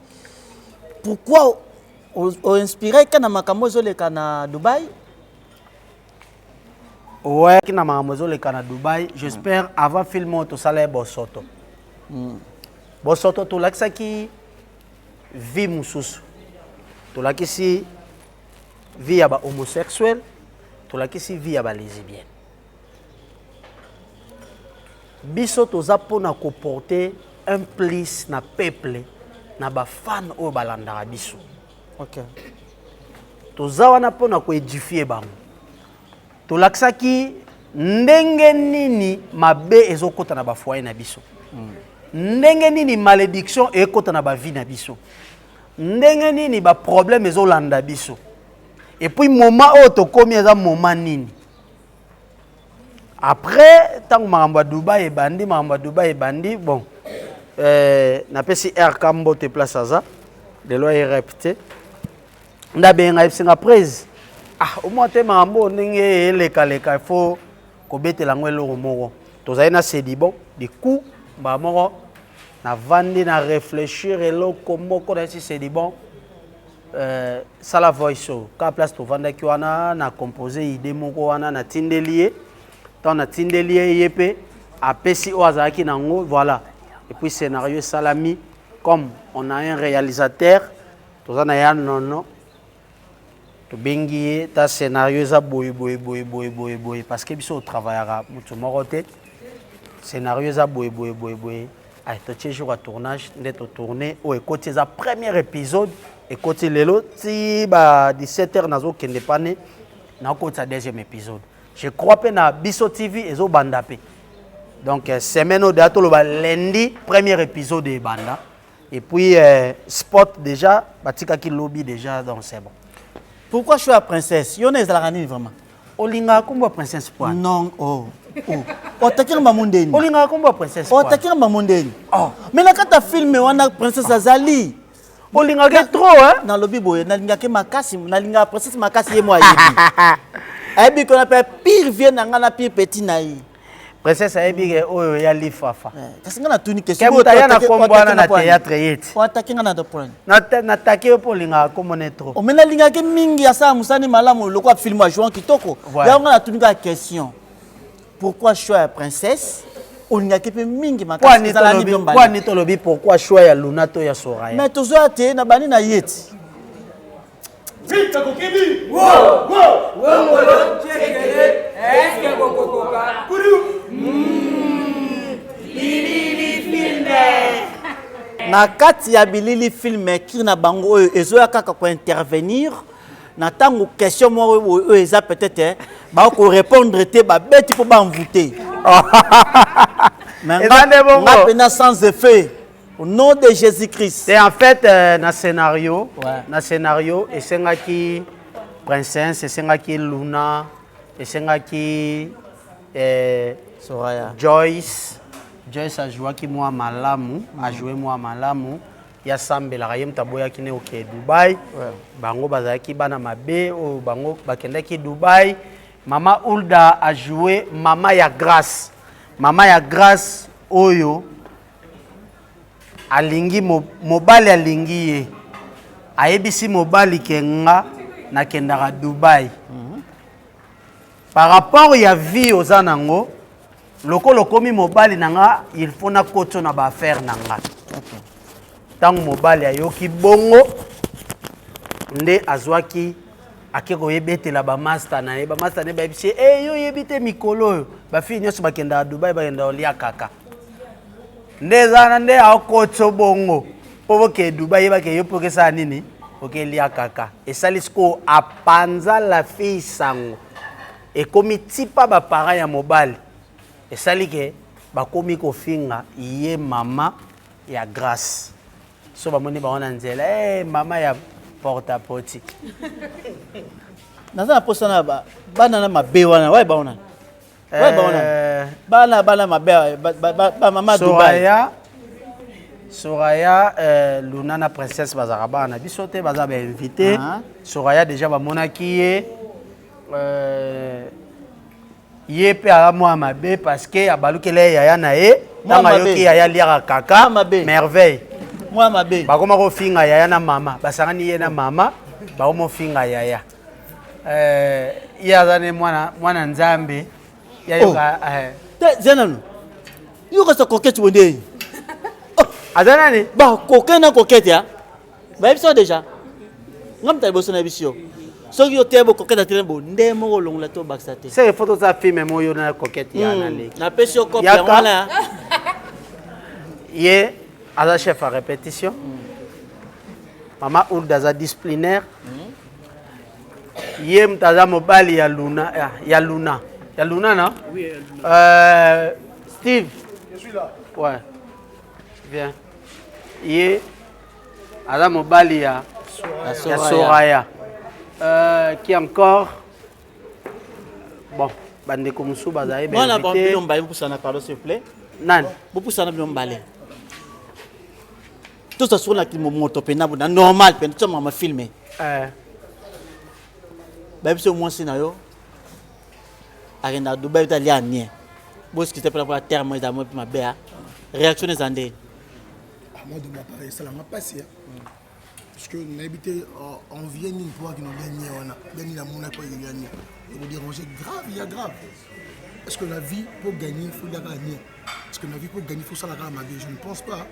A: pourquoi oinspiré ka na makambo ezoleka na Dubai?
B: Ouais, na makambo ezoleka na Dubai. J'espère avant film oyo tosala ye bosoto. Bosoto tolakisaki vie mosusu, tolakisi vie ya bahomosexuel, tolakisi vie ya balesbienne. Biso toza mpona koporter un plus na peuple, na bafan oyo balandaka biso. Toza wana mpona koédifier bango. Tolakisaki ndenge nini mabe ezokɔta na bafoyer na biso, ndenge nini malédiction ekɔta na bavie na biso, ndenge nini baproblème ezolanda biso, et puis moment oyo tokómi eza moment nini. Après ntango makambo ya Dubai ebandi, makambo ya Dubai ebandi, bon, napesi RK mbote place aza lelo, aye rep te, nde abenga, ayebisinga: "Prese, ah, omwa te makambo oyo ndenge elekaleka, ifo kobetela yango eloko moko." Tozali na sedi, bon, du coup mbala moko navandi na réfléchir eloko moko, nayesi sedi: "Bon, sala voice oyo." Kaka place tovandaki wana, na compose idée moko wana, natindeli ye. Ntango natindeli ye, ye mpe apesi oyo azalaki nango. Voilà, et puis scénario esalami. Comme on a un réalisateur, toza na ya nono, tobengi ye: "Ta scénario eza boye boye boye boye boye boye," parce que biso otravaillaka motu moko te. "Scénario eza boye boye boye boye." Ay, totie jour ya tournage, nde totourne. Oyo ekoti eza premier épisode, ekoti lelo ti ba 17 heures. Nazokende pane, nakotisa deuxième épisode, je crois mpe na Biso TV ezobanda mpe. Donc semaine oyo deya, toloba lundi, premier épisode ebanda, et puis spot déjà batikaki lobi déjà, donc c'est bon.
A: Pourquoi choix ya princesse? Yo na ezalaka nini vraiment?
B: Olingaka kombo ya princesse poine?
A: Non, oh. Otakira bango ndeni.
B: Olingaka kombo ya princesse?
A: Otakira bango ndeni. Oh. Mais na kati ya film wana, princesse azali.
B: Olingaka trop, hein?
A: Nalobi boye, nalingaki makasi, nalingaka princesse makasi. Ye mo ayebi, ayebi kona mpe pire vie na ngai na pire petit na ye.
B: Princesse ayebi ke oyo ya lifafa.
A: Kasi ngai natuni.
B: Question moto aya na kombo wana na théâtre ye ti.
A: Oatake ngai na de point.
B: Natake yo mpo olingaka kombo ne trop.
A: Ome nalingaki mingi, asala mosani malamu lokola film ya jouant kitoko. Yango ngai natuni kaka question: pourquoi choix ya princesse? Olingaki mpe mingi makasi ezala ni bino mbale.
B: Poani tolobi pourquoi choix ya Luna to ya Soraya?
A: Mais tozoya te na bani na ye ti.
K: Vite kokimi! Wo wo wongolo chekele eske bokokoka kuru
A: bilili filme na kati ya bilili filme kiri na bango oyo ezoya kaka kointervenir na ntango question moko oyo eza peut-être eh, bakorépondre te babeti mpo baenvoute
B: Eza nde bongo.
A: nga mpena sans effet au nom de jésus christ
B: Et en fait euh, na scénario ouais. na scénario esengaki princesse esengaki luna esengaki eh,
A: Soraya.
B: joyce joyce ajouaki mwa malamu mm. ajoue mwa malamu ye asambelaka ye moto aboyaki ne okee dubai ouais. bango bazalaki bana mabe oyo bango bakendaki dubai mama ulda ajoue mama ya grace mama ya grace oyo alingi mobali alingi ye ayebisi mobali ke nga nakendaka dubai mm -hmm. par rapport ya vie oza nango lokola okomi mobali na nga il faut nakotio na baaffaire na nga ntango mobali ayoki bongo nde azwaki ake koyebetela bamasta na ye bamasta na ye bayebisi ye e yo oyebi te mikolo oyo bafille nyonso bakendaka dubai bakendaka kolia kaka nde eza wana nde akotso bongo mpo bokee dubai yebake yo mpo okesala nini okelia kaka esali sikoyo apanza la fille sango ekomi tipa ba parents ya mobali esali ke bakomi kofinga ye mama ya grace so bamoni bango na nzela hey, eh, mama ya porta poti
A: naza na mposa na bana na mabe wana waye bango nani waye bango nani eh. bana bana mabe bamama
B: dubai Soraya euh, Luna na princesse bazalaka bana na biso te baza ba invité uh -huh. Soraya déjà bamonaki ye euh, ye mpe aza mwa mabe parce que abalukela ye yaya na ye ntango ayoki yaya aliaka kaka merveille
A: mwa mabe
B: bakoma kofinga yaya na mama basangani ye na mama bakoma kofinga yaya euh, ye aza ne mwana, mwana nzambe yayoka
A: oh. eh. te zia nanu yoka sa coquette bonde
B: oh. aza nani
A: ba coquin na coquette ya bayebisi yo deja nga moto ya liboso nayebisi yo soki yo te bo coquette atele bo nde moko olongola te obakisa te
B: seke fo toza filme mo yo na coquette ya na leki
A: napesi yo kope yango wana
B: ye aza chef ya répétition mama ulda aza disciplinaire ye moto aza mobali ya luna ya, ya luna ya luna na
K: oui, ya luna.
B: Euh, steve
K: je suis là
B: ouais viens ye aza mobali ya ya soraya euh, qui encore bon bandeko mosusu bazali
A: mwana bino mibale bopusana pardon s'il vous plaît
B: nani
A: bopusana bino mibale toza soko na moto mpena na normal mpena toza mama filme
B: eh.
A: bayebi so mwasi na yo akenda dubai te alia nie bosikisa mpena mpona terme eza mpe mabe a réaction eza ndeni
M: Ah, moi de ma part esalanga mpasi parce que nayebi te euh, envie nini mpo akende olia nie wana lia nini amonaki mpo akelia nie ekoderange grave ya grave est ce que la vie mpo gagner faut lia kaka nie est ce que la vie mpo gagner faut sala kaka mabe je ne pense pas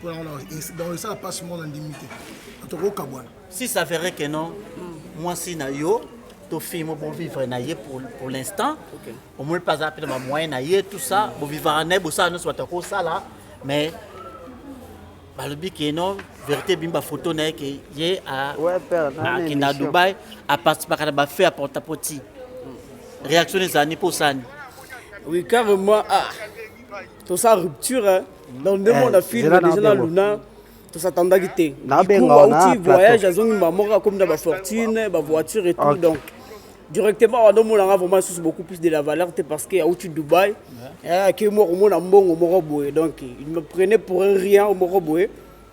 M: donc esala mpasi moko na ndimi te tokokabwana
A: si ça ferait que non mwasi na yo to fille mo bon vivre na ye pour, pour l'instant okay. omoni mpe aza mpe na bamoyen na ye tout ça bovivaka na ye bosala nyonso bato akosala mais balobi ke non vérité ebimi bafoto na ye ke ye akenda na dubai aparticipaka na bafe ya portapoti réaction ezali mpo osani
K: oui carrément ah tosa rupture hein. donc nde mona film déjà na luna tosatandaki te auti voyage azongi mbala moko akomi na bafortune bavoiture et tout okay. donc directement wana omonanga vraiment lisusu beaucoup plus de la valeur te parce que auti dubai ake eh, moko omona mbongo moko boye donc il me prenait pour un rien moko boye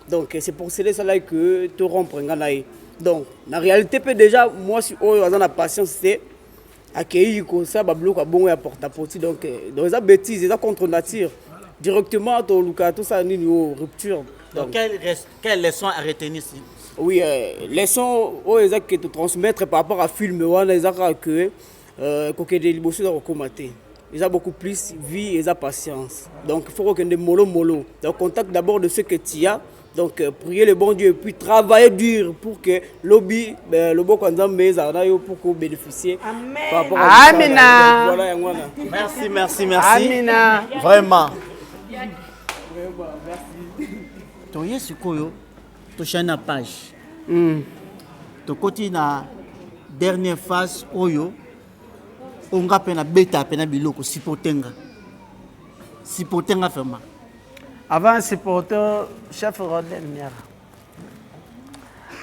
K: donc c'est pour cela esalaki que to rompre nga na ye donc na réalité mpe déjà mwasi oyo aza na patience te akei kosala babiloko ya bongo ya porte-à-porte donc eh, donc eza bêtise eza contre nature directement toluka tosala nini oyo rupture
A: donc, quelle, quelle leçon à retenir
K: oui euh, leçon oyo eza ke totransmettre par rapport à film wana eza kaka ke euh, kokende liboso eza kokóma te Eza beaucoup plus vie eza patience. Donc il faut kokende molo molo. Donc contact d'abord de ce que tu as. Donc euh, prier le bon Dieu et puis travailler dur pour que lobi ben, loboko ya Nzambe ezala na yo pour que bénéficier.
C: Amen.
K: Par rapport à
B: Amina.
K: Donc, voilà yango wana.
A: Merci, merci, merci.
B: Amina.
A: Vraiment.
K: Vraiment, merci.
A: Toye sikoyo toshani na page. Tokoti na dernière phase oyo oyo nga mpe nabeta mpe na biloko supporte nga. Supporte nga vraiment.
B: Avant supporter chef Rodel Miara.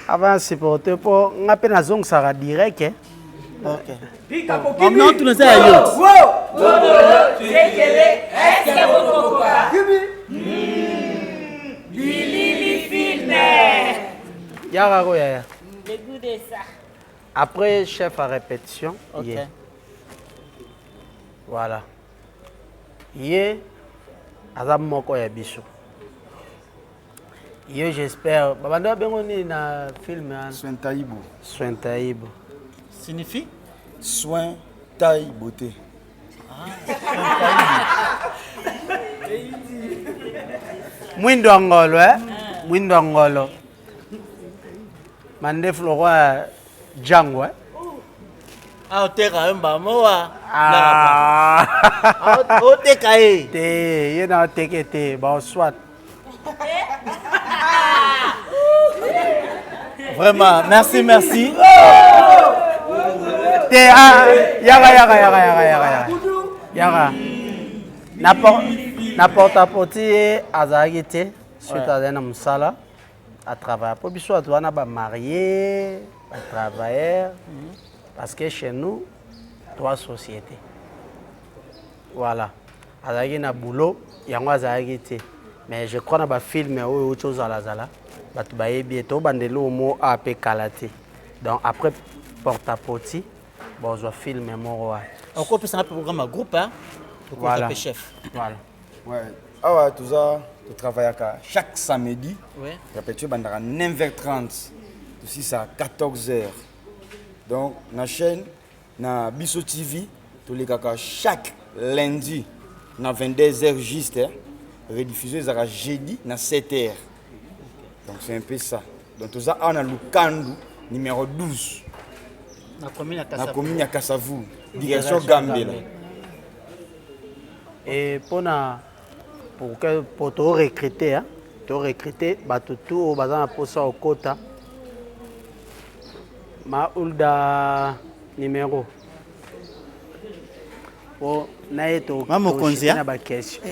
B: Avant supporter po nga pe nazongisaka direct. Eh.
A: Ok. Maintenant tu eza ya yo.
B: Yaka ko yaya.
J: Le goût de ça.
B: Après chef à répétition.
A: Ok.
B: Ye. Voilà. Ye aza moko ya biso. Ye j'espère babanda babengo nini na film wana?
N: Soin Taïbo.
B: Soin Taïbo.
A: Signifie
N: Soin taille beauté.
B: Mwindo ya ngolo eh? Mwindo ya ngolo. Mandefu lokwa Django eh?
A: Ah, oteka ye mbamoa.
B: Ah.
A: Oteka ye.
B: Te, ye na oteke te, bon soit.
A: Vraiment, merci, merci.
B: Te, ah, yaka, yaka, yaka, yaka, yaka, yaka. Yaka. Na, por, na porte-à-porte ye azalaki te, suite azali na mosala. A travailla po biso bato wana ba marie ba travailleur parce que chez nous trois sociétés voilà azalaki na boulot yango azalaki te mais je crois na ba film oyo outi ozalazala bato bayebi ye tobanda eloko mo a mpe kala te donc après porte à poti bozwa film moko wana
A: okopesa nga mpe programme ya groupe hein?
B: Voilà.
A: mpe chef
B: voilà
N: Ouais. Awa toza totravaillaka chaque samedi.
A: Ouais.
N: Répétition ebandaka 9h30 tosisa 14h. Donc na chaîne na Biso TV tolekaka chaque lundi na 22h juste. Hein. Rediffusion ezalaka jeudi na 7h. Donc c'est un peu ça. Donc toza awa na Lukandu numéro 12
A: na commune ya
N: na
A: Kasavubu.
N: commune ya Kasavubu direction Gambela.
B: Et pona pour que pour to recruter hein, to recruter bato tout oyo baza na posa okota ma ulda numéro po na ye to
A: Ma mokonzi,
B: to na
A: hein?
B: ba question.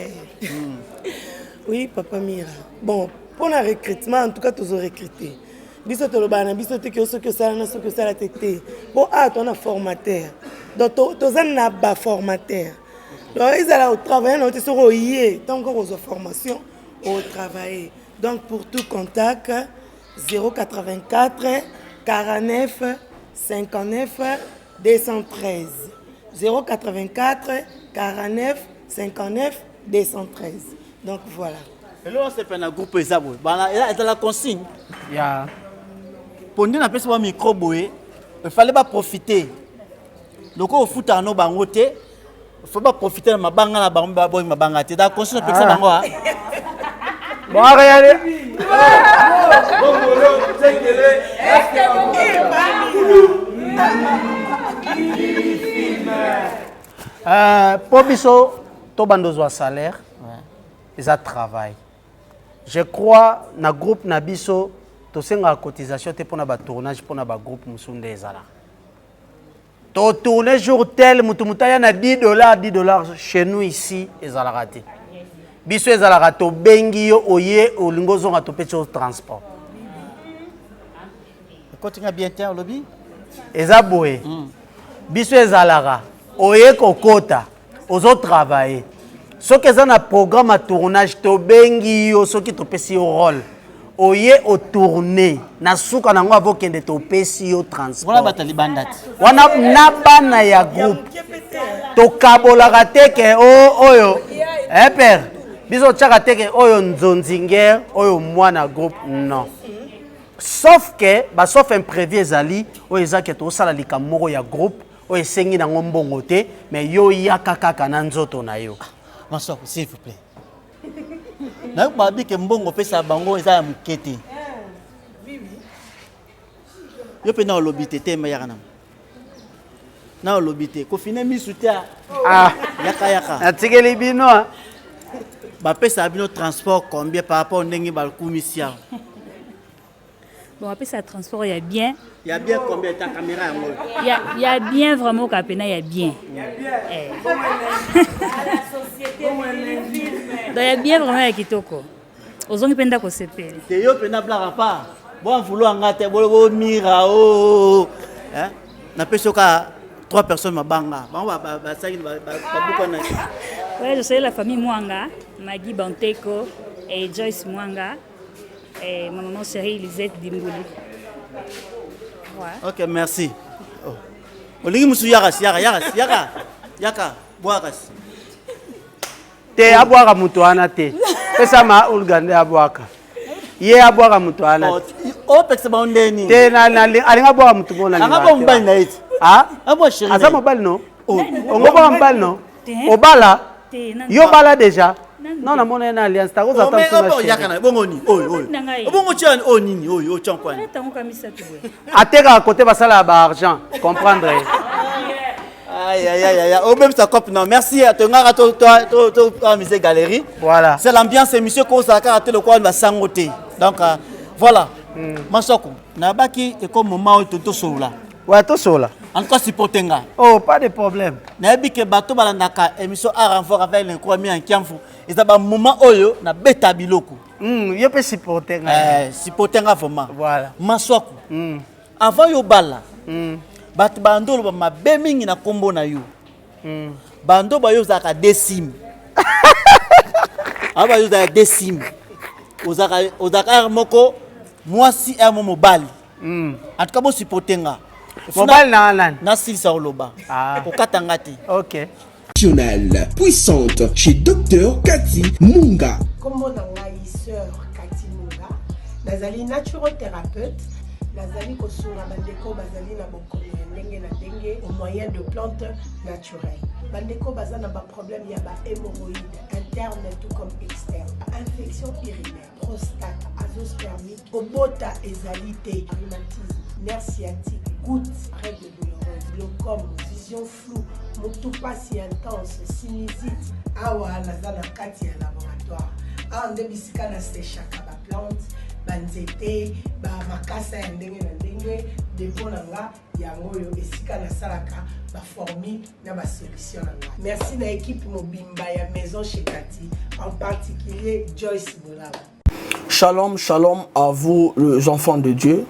C: Oui, papa Mira. Bon, pour le recrutement, en tout cas, toujours recruter. Biso tolobaka na biso te ke soki osala na soki osala te te mpo awa toza na formateur donc toza na baformateur donc ezala otravaille na yo te soki oye ntango kaka ozwa formation otravaille donc pour tout contact 084 49 59 213 084 49 59 213 donc voilà
A: eloko osepela na groupe eza boye Bana- ezala consigne
B: ya
A: mpo nde napesi ba micro boye efale baprofite lokola ofutaka no bango te fo baprofite na mabanga na bango baboyi mabanga te da consigne opekisa
B: Ah.
A: bango a
B: Bon, regardez. Euh, po biso tobanda ozwa salaire eza travail je crois na groupe na biso tosengaka cotisation te mpona batournage mpona bagroupe mosusu nde ezalaka totourne jour tel motu motu aya na 10 dollars 10 dollars chez nous ici ezalaka te biso ezalaka tobengi yo oye olingi ozonga topesi yo transport
A: ekotinga bien te olobi
B: eza boye biso ezalaka oye kokota ozotravaille soki eza na programme ya tournage tobengi yo soki topesi yo rôle oye otourne na suka nango avokende topesi yo transport
A: wana bato ya libanda te
B: wana na bana ya groupe tokabolaka te ke oyo eh père biso totyaka te ke oyo nzonzinger oyo mwana groupe non sauf ke basauf imprévu ezali oyo eza ke tosala likambo moko ya groupe. Oyo esengi nango mbongo te, mais yo yaka kaka na nzoto na yo.
A: Ah, Maswaku, s'il vous plaît. Nayoki babi ke mbongo opesa bango eza ya moke te. Yo mpe na olobi te te yaka na. Na olobi te kofine misu te.
B: Ah.
A: Yaka yaka.
B: Natikeli bino. Ah.
A: Bapesaka bino transport combien par rapport ndenge bakumisi awa?
J: Bon, apesa transport ya bien.
A: Ya bien combien ta caméra yango?
J: Ya ya bien vraiment kapena ya bien. Ya bien. Eh. Donc ya bien vraiment ya kitoko. Ozongi mpe ndako osepeli.
A: Te yo mpe na blague pas. Bon vouloir nga te bo bo mira oh. Hein? Na pesi ka trois personnes mabanga. Bango ba ba ba saki ba ba buka na.
J: Ouais, je salue la famille Mwanga, Maggie Banteko et Joyce Mwanga. Eh, ma maman chérie Lisette Dimbouli.
A: Ouais. Ok, merci. Oh. Olingi musu yaka yaka yaka yaka yaka bwaka.
B: Te abwaka mutu wana te. Pesa ma Olga nde abwaka. Ye abwaka mutu wana.
A: Oh, opekisa bango nde nini?
B: Te na na alinga abwaka mutu mona.
A: Anga bo mobali na ye.
B: Ah?
A: Abo chérie.
B: Aza mobali no? Oh. Ongo bwaka mobali no? Obala? Yo bala déjà? Non, namona ye na alliance takoza
A: ata mosu na yaka na bongo nini oyo oyo bongo tia oyo nini oyo otia nkwani
B: atekaka kote basalaka ba argent comprendre ye
A: Aïe, aïe, aïe, aïe. Au même ça cop, non. Merci à Tongara, to, to, to, to, to, musée galerie.
B: Voilà.
A: C'est l'ambiance, monsieur Kosaka, le quoi, va sangoter. Donc, euh, voilà. Mm. Masoko, nabaki, et comme moment où tout là.
B: Ouais, tosola.
A: En tout cas, supporter nga.
B: Oh, pas de problème.
A: Nayebi ke bato balandaka émission à renfort avec l'incroyable en Kiamfu. Eza ba moment oyo na beta biloko.
B: Mm, yo pe supporter nga.
A: Eh, supporter nga vraiment.
B: Voilà.
A: Maswaku. Mm. Avant yo bala. Mm. Bato bandolo ba mabe mingi na kombo na yo. Mm. Bando ba yo ozalaka décime. Aba yo ozalaka décime. Ozalaka ozalaka moko mwasi heure moko mobali.
B: Mm.
A: En tout cas, bo supporter nga.
B: Mobali na nani?
A: Nasilisa koloba.
B: Ah.
A: Kokata nga te.
B: OK.
O: Nationale puissante chez Dr Cathy Munga.
C: Kombo na ngai sœur Cathy Munga, nazali naturothérapeute, nazali kosunga bandeko bazali na bokono ya ndenge na ndenge au moyen de plantes naturelles. Bandeko baza na ba problème ya ba hémorroïdes interne tout comme externe, infection urinaire, prostate, azoospermie, kobota ezali te, rhumatisme, nerf sciatique, goutte, règle douloureuse, glaucome, vision floue, mutu pasi intense, sinusite. Awa naza na kati ya laboratoire. Awa nde bisika na sechaka ba plante, ba nzete, ba makasa ya ndenge na ndenge. Depot na nga yango oyo esika nasalaka ba formule na ba solution na nga. Merci na equipe mobimba ya Maison chez Cathy, en particulier Joyce Bolaba.
K: Shalom, shalom à vous les enfants de Dieu.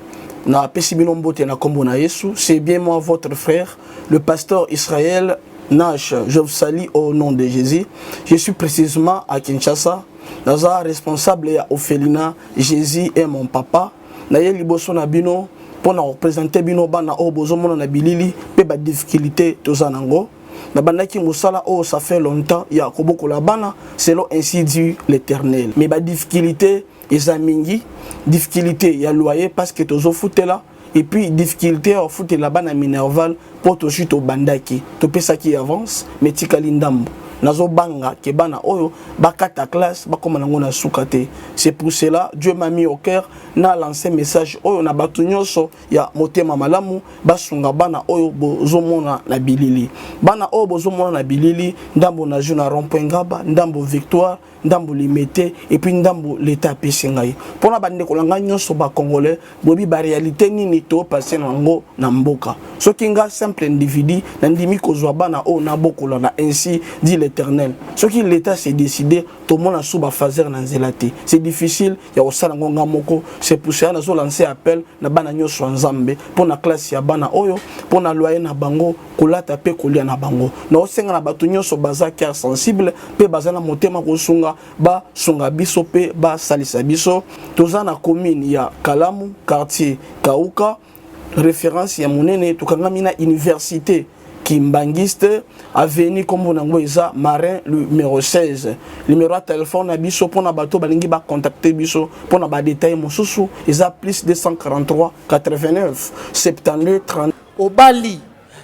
K: Na pesi bino mbote na kombo na Yesu. C'est bien moi votre frère, le pasteur Israël Nash. Je vous salue au nom de Jésus. Je suis précisément à Kinshasa. Naza responsable ya orphelinat Jésus est mon papa. Naye liboso na bino mpo na kopresente bino bana oyo bozomona na bilili mpe ba difficulté toza nango. Nabandaki mosala oyo ça fait longtemps ya kobokola bana selon ainsi dit l'Éternel. Mais ba difficulté eza mingi, difficulté ya loyer parce que tozofutela et puis difficulté ya kofutela bana minerval mpo tozwi tobandaki topesaki avance mais tikali ndambo. Nazobanga ke bana oyo bakata classe bakoma nango na suka te. C'est pour cela Dieu m'a mis au cœur na lancer message oyo na bato nyonso ya motema malamu basunga bana oyo bozomona na bilili. Bana oyo bozomona na bilili, ndambo na jeu na rond-point Ngaba, ndambo Victoire, ndambo Limete et puis ndambo l'État apesi ngai. Pona bandeko na ngai nyonso ba Congolais, boyebi ba réalité nini to passer na yango na mboka. Soki nga simple individu nandimi kozwa bana oyo nabokola na ainsi dit l'Éternel. Soki l'État s'est décidé, tomona sous ba phaser na nzela te. C'est difficile ya kosala yango nga moko. C'est pour cela nazo lancer appel na bana nyonso ya Nzambe pona classe ya bana oyo, pona loyer na bango, kolata pe kolia na bango. Naosenga na bato nyonso baza cœur sensible pe baza na motema kosunga, basunga biso pe basalisa biso. Toza na commune ya Kalamu, quartier Kauka, référence ya monene, tokangami na université Kimbanguiste, avenue kombo nango eza Marin numéro 16. Numéro ya téléphone na biso pona bato balingi ba contacter biso pona ba détails mosusu eza plus 243 89 72 30.
A: Obali.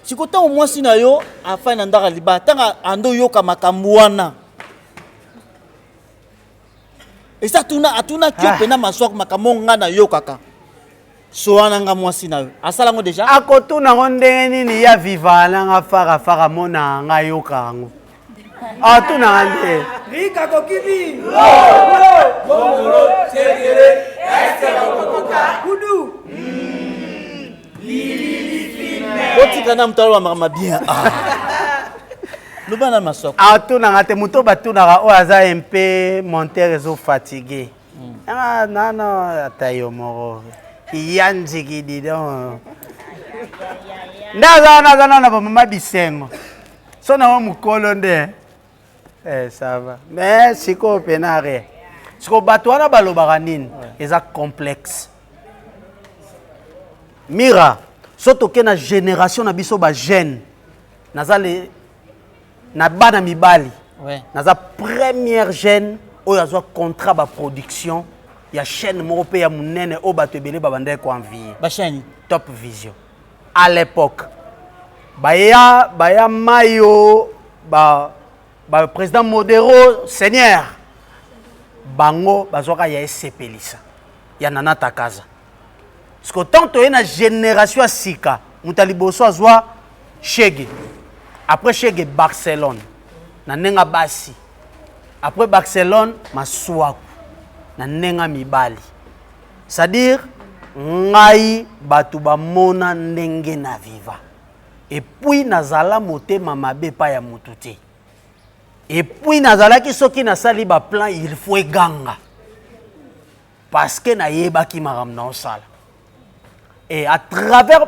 A: Siko ntango mwasi na yo afandi na ndako ya libala, ntango ando oyoka makambo wana, esi atuna atunaki yo mpenza Maswaku makambo oyo ngai nayokaka so wana nga mwasi na yo asala yango deja?
B: Akotuna yango ndenge nini? Ya viva na nga fara fara mona nga ayoka yango atunaka nde
D: Rika kokimi. Kudu.
A: Botika na moto aloba makambo bien. Ah. Loba na Maswaku.
B: Atunaka te moto batunaka oyo aza mpe montere ezofatigue. Ah, nano ata yo moko ya nziki didon nde aza wana aza nano na bamama bisengo so nango mokolo nde eh, ça va mais sikoyo mpena rien. Sikoyo bato wana balobaka nini? Eza complexe. Mira, so toke na génération na biso bajeune, naza le na bana mibali. Naza première jeune oyo azwa contrat baproduction ya chaîne moko mpe ya monene oyo bato ebele babandaki koenvie.
A: Bachaîne
B: Top Vision à l'époque. Baya baya mayo ba ba président Modero seigneur bango bazwaka ya esepelisa ya Nana Takaza. Parce que tant toye na génération ya sika, moto ya liboso azwa Shege, après Shege Barcelone na ndenge basi, après Barcelone Maswaku na ndenge mibali. C'est-à-dire ngai bato bamona ndenge na viva, et puis nazala motema mabe epai ya motu te, et puis nazalaki soki nasali baplan il faut eganga parce que nayebaki makambo naosala. Et à travers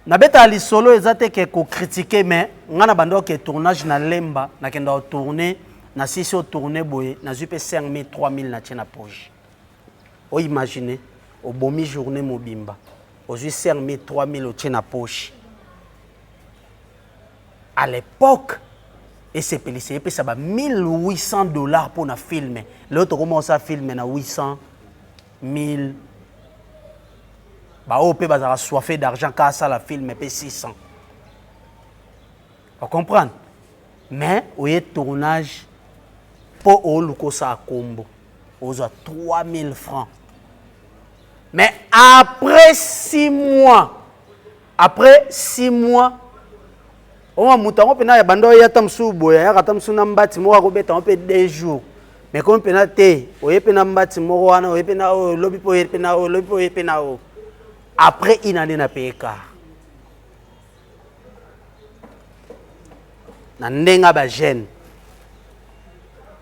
B: nabetaka lisolo eza te ke kokritike, mais ngai na banda oke tournage na Lemba, nakenda kotourne na sisi otourne boye, nazwi mpe 5000 3000 natie na poche. Oimagine obomi journée mobimba, ozwi 5000 3000 otie na poche. À l'époque esepelisa epesa ba 1800 $ mpo na film. Lelo tokoma osala film na 800 1000, baoyo mpe bazalaka soife d'argent ka asala film mpe 600, ocomprendre? Mais oye tournage mpo oluka osala kombo, ozwa 3000 francs, mais après 6 mois, après 6 mois oma moto yango mpena ya banda oya ata mosusu boye, ayaka ata mosusu na mbati moko akobeta yango mpe 2 jours, mais komi mpena te, oye mpe na mbati moko wana, oye mpe na oyo lobi, mpe oye mpe na oyo lobi, mpe oye mpe na oyo après une année na paye car na ndenge ya bajeune.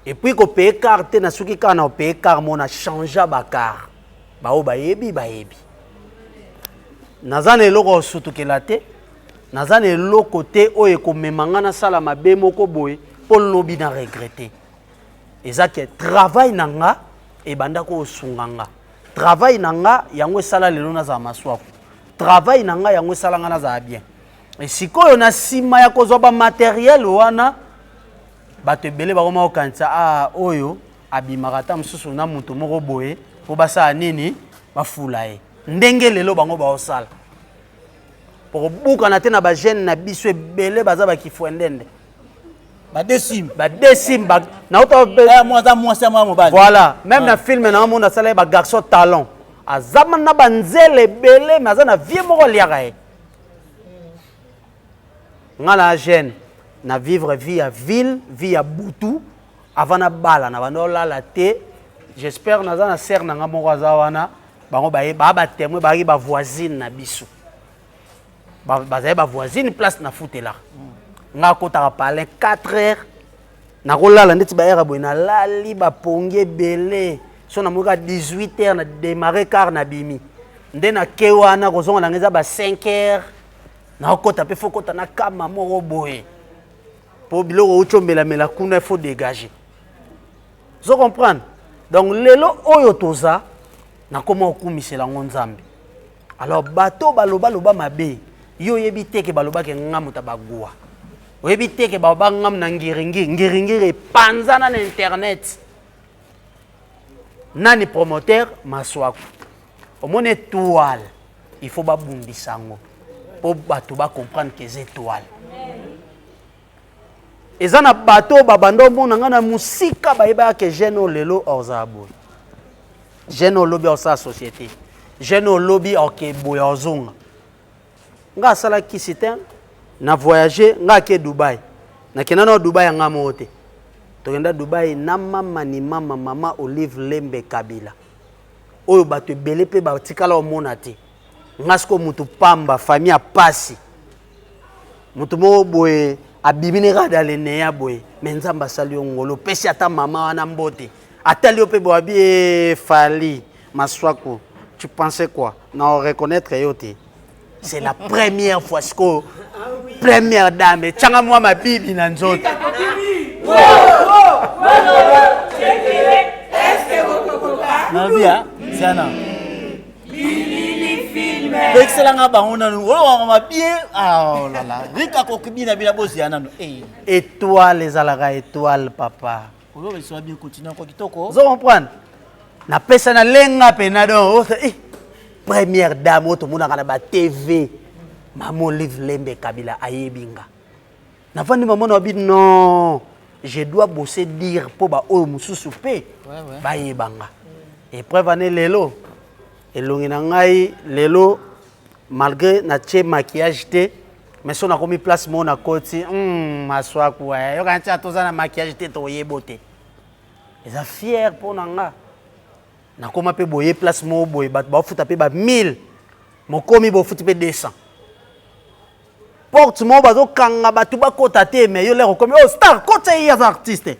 B: Et puis kopaye car te, nasuki kaka na kopaye car mo na change bacar. Baoyo bayebi bayebi, naza na eloko ya kosutukela te, naza na eloko te oyo ekomema nga nasala mabe moko boye mpo lobi na regrete. Eza ke travail na nga ebanda kosunga nga, travail na nga yango esala lelo nazala Maswaku, travail na nga yango esala nga nazala bien. E sikoyo na nsima ya kozwa bamateriel wana, bato ebele bakoma kokanisa ah, oyo abimaka ata mosusu na moto moko boye mpo basala nini, bafula ye ndenge lelo bango baosala. Po kobukana te na bajeune na biso ebele baza bakifwendende.
A: Badesim.
B: Badesim.
A: Nauta mwasi ya mwana mobali.
B: Voilà, même na film na mona asala ye bagarçon talon, aza na banzela ebele, mais aza na vie moko aliaka ye. Nga na jeune na vivre vie ya ville, vie ya butu avant nabala na banda olala te. J'espère naza na sere na nga moko aza wana, bango baye baa batémoin, bayaki bavoisine na biso, bazali bavoisine place nafutelaka. Nga akotaka palin 4 heures, nakolala ndeti bayaka boye, nalali bapongi ebele. So namoki ka 18 heures na démarre car nabimi nde nake wana, kozonga nanga eza ba 5 heures. Nakokota mpe fo kota na kama moko boye mpo biloko outi omelamela kuna faut dégager. Ozo comprendre? Donc lelo oyo toza nakoma kokumisela yango Nzambe. Alors bato balobaloba mabe, yo oyebi te ke balobaki nga moto bagwa, oyebi te ke baloba ngamu na ngiringiri. Ngiringiri epanzana na internet. Nani promoteur? Maswaku. Omoni étoile, il faut babundisa yango. Mpo bato bacomprendre ke eza étoile. Eza na bato oyo babanda omona ngai na mosika, bayebaka ke jeune oyo lelo ozala boye, jeune oyo lobi osala société, jeune oyo lobi oke boye ozonga. Ngai asala kisi te na voyage, ngai ake Dubai, nakenda na Dubai ya ngai moko te. Tokenda Dubai na mama ni mama, mama Olive Lembe Kabila, oyo bato ebele mpe batikala omona te. Ngai sikoyo motu pamba, famille ya pasi, moto moko boye abimi ne kaka daleneya boye, me Nzambe asali yo ngolo, opesi ata mama wana mbote, atali yo mpe boye abi e Fally Maswaku, tu pensais quoi na reconnaître yo te? C'est la première fois sikoyo première dame etyanga mwa mabibi na nzoto.
A: Nabia, Siana. Pekiselanga bango nanu oyo wangoma bien. Ah, oh là là. Rika kokibina bina bozia nanu. Eh.
B: Étoile ezalaka étoile papa.
A: Oyo biso bien continue ko kitoko.
B: Ozo comprendre? Napesa na lenga pena donc oh, eh, première dame oyo tomonaka na ba TV, Mama Olive Lembe Kabila ayebi nga. Navandi mama na bi non, je dois bosser dire mpo ba oyo mosusu mpe bayeba nga. Épreuve ane lelo elongi na ngai lelo malgré natie maquillage te, mais so nakomi place moko nakoti maswaku eh, yoka ntia toza na maquillage te toyebo te, eza fier mpo na nga. Nakoma mpe boye place moko boye bato bafuta mpe ba 1000, mokomi bofuti mpe 200, porte moko bazokanga bato bakota te, mais yo lere okomi oh star kota, ye aza artiste.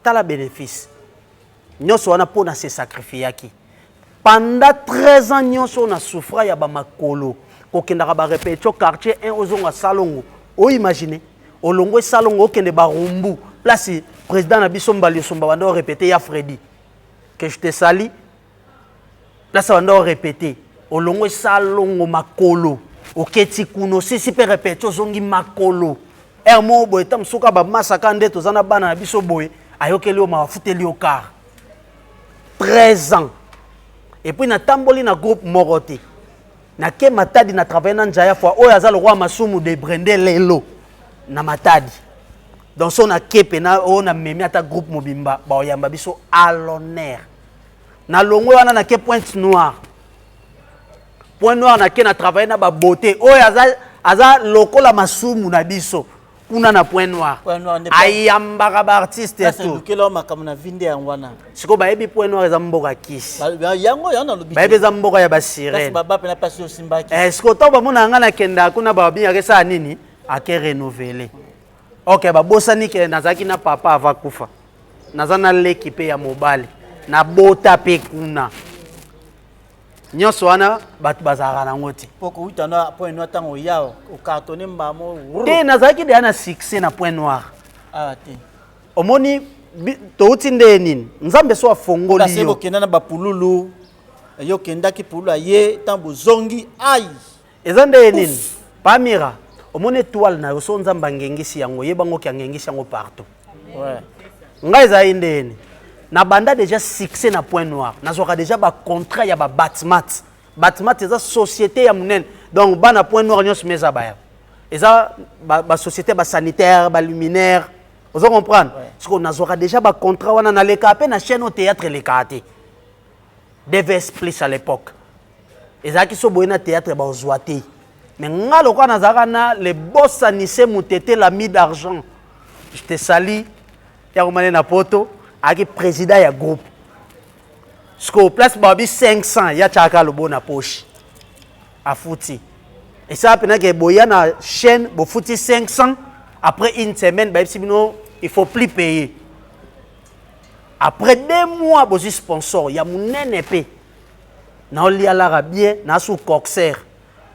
B: Tala bénéfice nyonso wana mpo na se sacrifiaki pendant 13 ans nyonso oyo na souffra ya bamakolo, kokendaka barépétition quartier 1 ozonga salongo, oimagine olongwe salongo okende barumbu place président na biso Mbali Osomba banda orépété ya Freddy que je te sali place banda orépété, olongwe salongo makolo oketi kuna osisi mpe répété ozongi makolo heure moko boye ta mosuka bamasaka nde toza na bana na biso boye ayokeli yo mawa afuteli yo car 13 ans. Et puis natamboli na groupe moko te, nake Matadi na travaille na Njaya fois oyo aza lokwa masumu de brende lelo na Matadi. Donc so nake pena oyo namemi ata groupe mobimba baoyamba biso à l'honneur. Nalongwe wana nake Pointe Noire, Point Noire nake na travaille na babote oyo aza, aza lokola masumu na biso kuna na Point Noir,
A: Point Noir nde
B: ayambaka baartiste
A: place
B: tout.
A: elukela makambo na vi nde yango wana.
B: Sikoyo bayebi Point Noir eza mboka kisi.
A: Yango yango nalobi.
B: Bayebi eza mboka ya basirene.
A: Baba pena place osimbaki.
B: Eh, sikoyo ntango bamona nga nakendaka kuna babingaka esala nini ake renouveler. Ok, babosani ke nazalaki na papa ava kufa, naza na leki mpe ya mobali nabota mpe kuna. Nyonso wana bato bazalaka nango te.
A: Mpo kowuta na Point Noir ntango oya ocartonne mbamo.
B: Te, nazalaki deya na succès na Point Noir.
A: Awa te.
B: Omoni touti nde nini, Nzambe so afongoli
A: kasi
B: yo.
A: Bokenda na bapululu, yo okendaki pululu aye ntango bozongi ai.
B: Eza nde nini pamira, omoni étoile na yo so Nzambe angengisi yango, yebango ke angengisi yango partout. Ngai ezali nde nini, nabanda déjà succès na Point Noir, nazwaka déjà bacontrat ya babatmat. Batmat eza société ya monene, donc bana Point Noir nyonso me eza baya, eza basociété basanitaire, baluminaire, ozo comprendre? Sikoyo nazwaka déjà bacontrat wana, nalekaka mpe na chaîne oyo théâtre elekaka te, DVS Plus à l'époque. Ezalaki so boye na théâtre bazwa te, mais nga lokola nazalaka na le boss Anise Mutete, l'ami d'argent, je te sali yango mane na poto, ayaki président ya groupe. Sikoyo place babi 500 ya tiaka lobo na poche afuti, esala mpena ke boya na chaîne bofuti 500, après une semaine bayebisi bino il faut plus payer. Après 2 mois bozwi sponsor ya monene mpe naolia lara bien nasu coxer.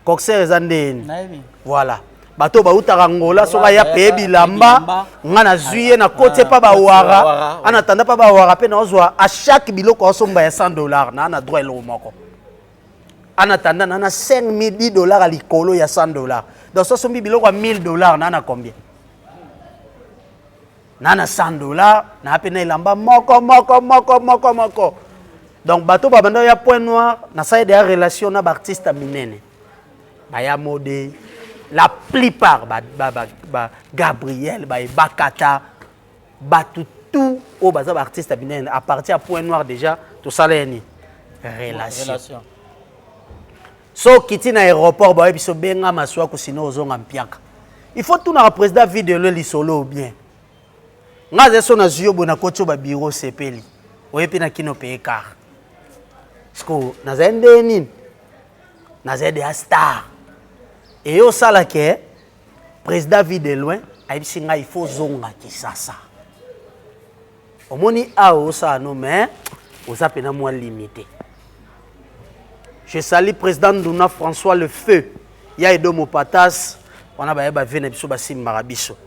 B: Coxer eza ndeni?
A: Nayebi.
B: Voilà, bato bautaka Ngola, soki aya peye bilamba, nga nazwi ye nakoti epa bawara. En attendant mpa bawara mpe naozwa à chaque biloko aosomba ya 100 $, naa na droit eloko moko. En attendant naa na 5000 10 $ ya likolo ya 100 $. Donc so asombi biloko ya 1000 $, naa na combien? Naa na 100 $, naa mpe na elamba moko moko moko moko moko. Donc bato babanda ya Point Noir, nasali deya relation na baartiste ya minene. Baya Mode, la plupart ba, ba, ba, ba Gabriel, ba Ebakata, bato tout oyo baza ba artiste ya minene à partir ya Point Noir déjà tosala ye nini relation.
A: Relation.
B: So okiti na aéroport bayebi biso benga Masuaku sino ozonga mpiaka. Il faut tunaka président video lisolo bien. Nga aza so nazwi yo boye nakoti yo babiro osepeli oye mpe na kino paye car sikoyo nazali ndenge nini nazali deya star eye osala ke président vie de loin ayebisi ngai il faut ozonga kisasa omoni awa osala no mais oza mpena mwa limité. Je salue président Nduna François le feu ya Edo Mopatas wana baye ba vie na biso basimbaka biso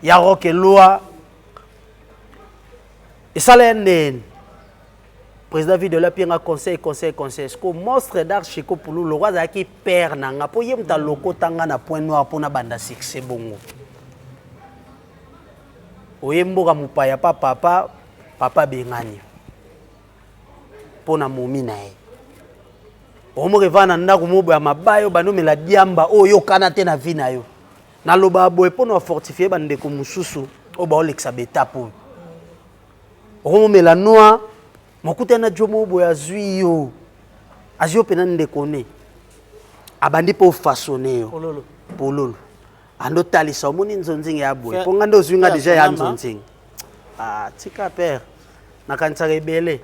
B: ya Rock Eloi esala ya ndeni président video api nga conseil conseil conseil siko monstre d'art Chico Pulu loko azalaki père na nga mpo ye moto alokota nga na Point Noir mpo na banda succès bongo oye mboka mopaya pa papa papa bengani mpo na momi na ye omoka evanda na ndako moko ya mabaya obandi omela diamba oyo oyokana te na vie na yo. Nalobaka boye mpo na fortifie bandeko mosusu oyo baolekisa baetape oyo okomomela noa mokutani na jo moko boye azwi yo azwi yo mpena ndeko ne abandi mpo ofasone yo
A: Pololo.
B: Pololo ando otalisa omoni nzonzinga ya boye mpo nga nde ozwi nga deja ya nzonzinga. Ah, tika père nakanisaka ebele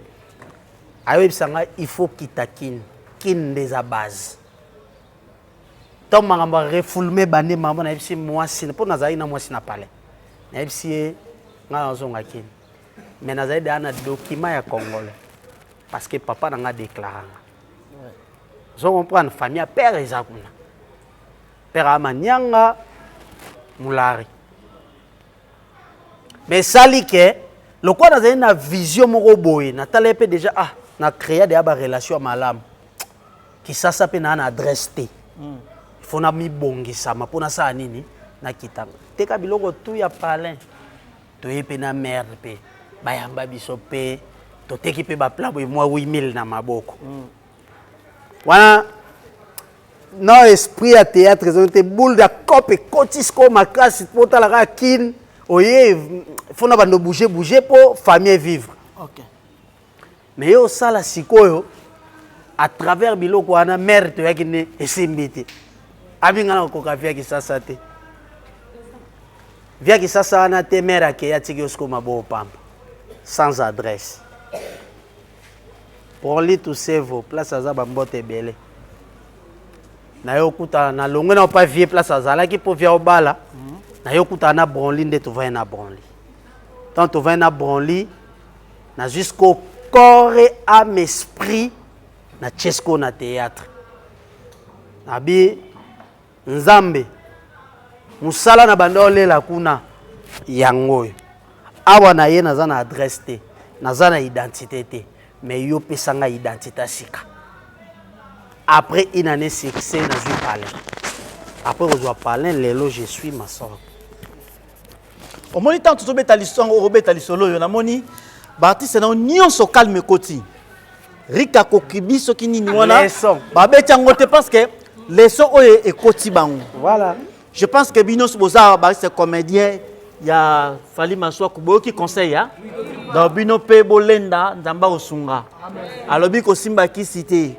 B: ayoyebisa ngai il faut kita Kini Kini nde eza base ntango makambo ya refoulement ebandi makambo nayebisi mwasi mpo nazalaki na mwasi na palais nayebisi ye ngai nazonga Kini mais nazali deya na document ya congolais parce que papa na ngai déclara nga ozo comprendre famille ya père eza kuna père aya manianga molari mais esali ke lokola nazali na vision moko boye natala ye mpe déjà ah na créa deya barelation ya malamu Kisasa mpe naa na adresse te il faut namibongisama mpo nasala nini nakitanga teka biloko tu ya palin toye mpe na merde mpe bayamba biso mpe toteki mpe baplat boye mwa 8000 na maboko wana na esprit ya théâtre ezongi te boule ya cope ekoti sikoyo makasi mpo otala kaka Kine oye fo na bando bouger bouger mpo famille vivre. Mais ye osala sikoyo à travers biloko wana mare toyaki nde esimbi te abinga na kokoka via Kisasa te via Kisasa wana te mare akei atiki yo sikoyo maboko pamba sans adresse Poli Tusevo place aza bambote ebele na ye okutana na longwe na opa vie place azalaki mpo via obala na ye okutana na Bronly nde tovandi na Bronly tant tovandi na Bronly na jusqu'au corps et âme esprit na chesco na théâtre nabi nzambe mosala na banda olela kuna yango oyo awa na ye naza na adresse te naza na identité te mais yo pesa nga identité ya sika après une année succès nazwi palin après kozwa palin lelo je suis ma sorte.
A: Omoni ntango tozobeta lisongo okobeta lisolo oyo namoni baartiste na yo nyonso calme ekoti rika kokibi soki nini wana
B: Leçon.
A: Babeti yango te parce que leçon oyo ekoti bango.
B: Voilà.
A: Je pense que bino nyonso boza baartiste comédien ya Fally Maswaku boyoki conseil ya donc bino mpe bolenda nzambe akosunga alobi kosimba kisi te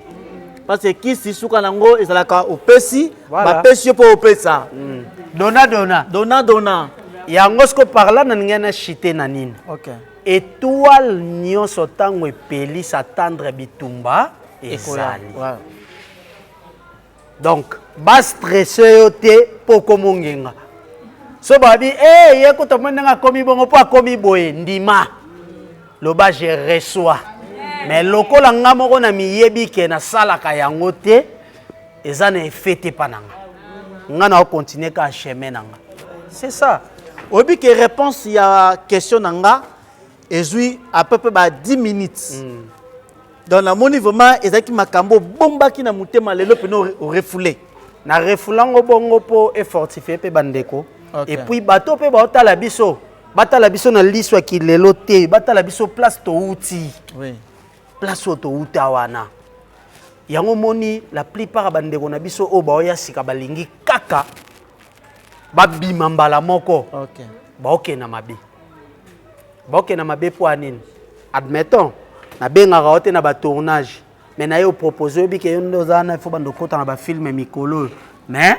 A: parce que kisi suka nango ezalaka opesi.
B: Voilà.
A: Bapesi yo mpo opesa.
B: Dona dona.
A: Dona dona.
B: Yango siko par là nalingai na chite na nini étoile nyonso ntango epeli s'attendre bitumba ezali. Donc bastresse yo te mpo okoma ongenga so babi e ye kuta moi ndenge akomi bongo mpo akomi boye ndima loba je reçois mais lokola nga moko na miyebi ke nasalaka yango te eza na effet te mpa na nga nga na okontinue kaka chemin na nga c'est ça.
A: Oyebi ke réponse ya question na nga ezwi à peu près ba 10 minutes donc namoni vraiment ezalaki makambo obombaki na motema lelo mpena orefoule.
B: Na refulango bongo mpo efortifie mpe bandeko. Et puis bato mpe baotala biso batala biso na liso ya kilelo te batala biso place touti. Place oyo touta wana. Yango omoni la plupart ya bandeko na biso oyo baoya sika balingi kaka babima mbala moko.
A: Okay.
B: Baokende na mabe. Baokende na mabe mpo ya nini? Admettons, nabengaka yo te na ba tournage, mais naye opropose oyebi ke yo nde oza wana, il faut banda okota na ba film mikolo oyo, mais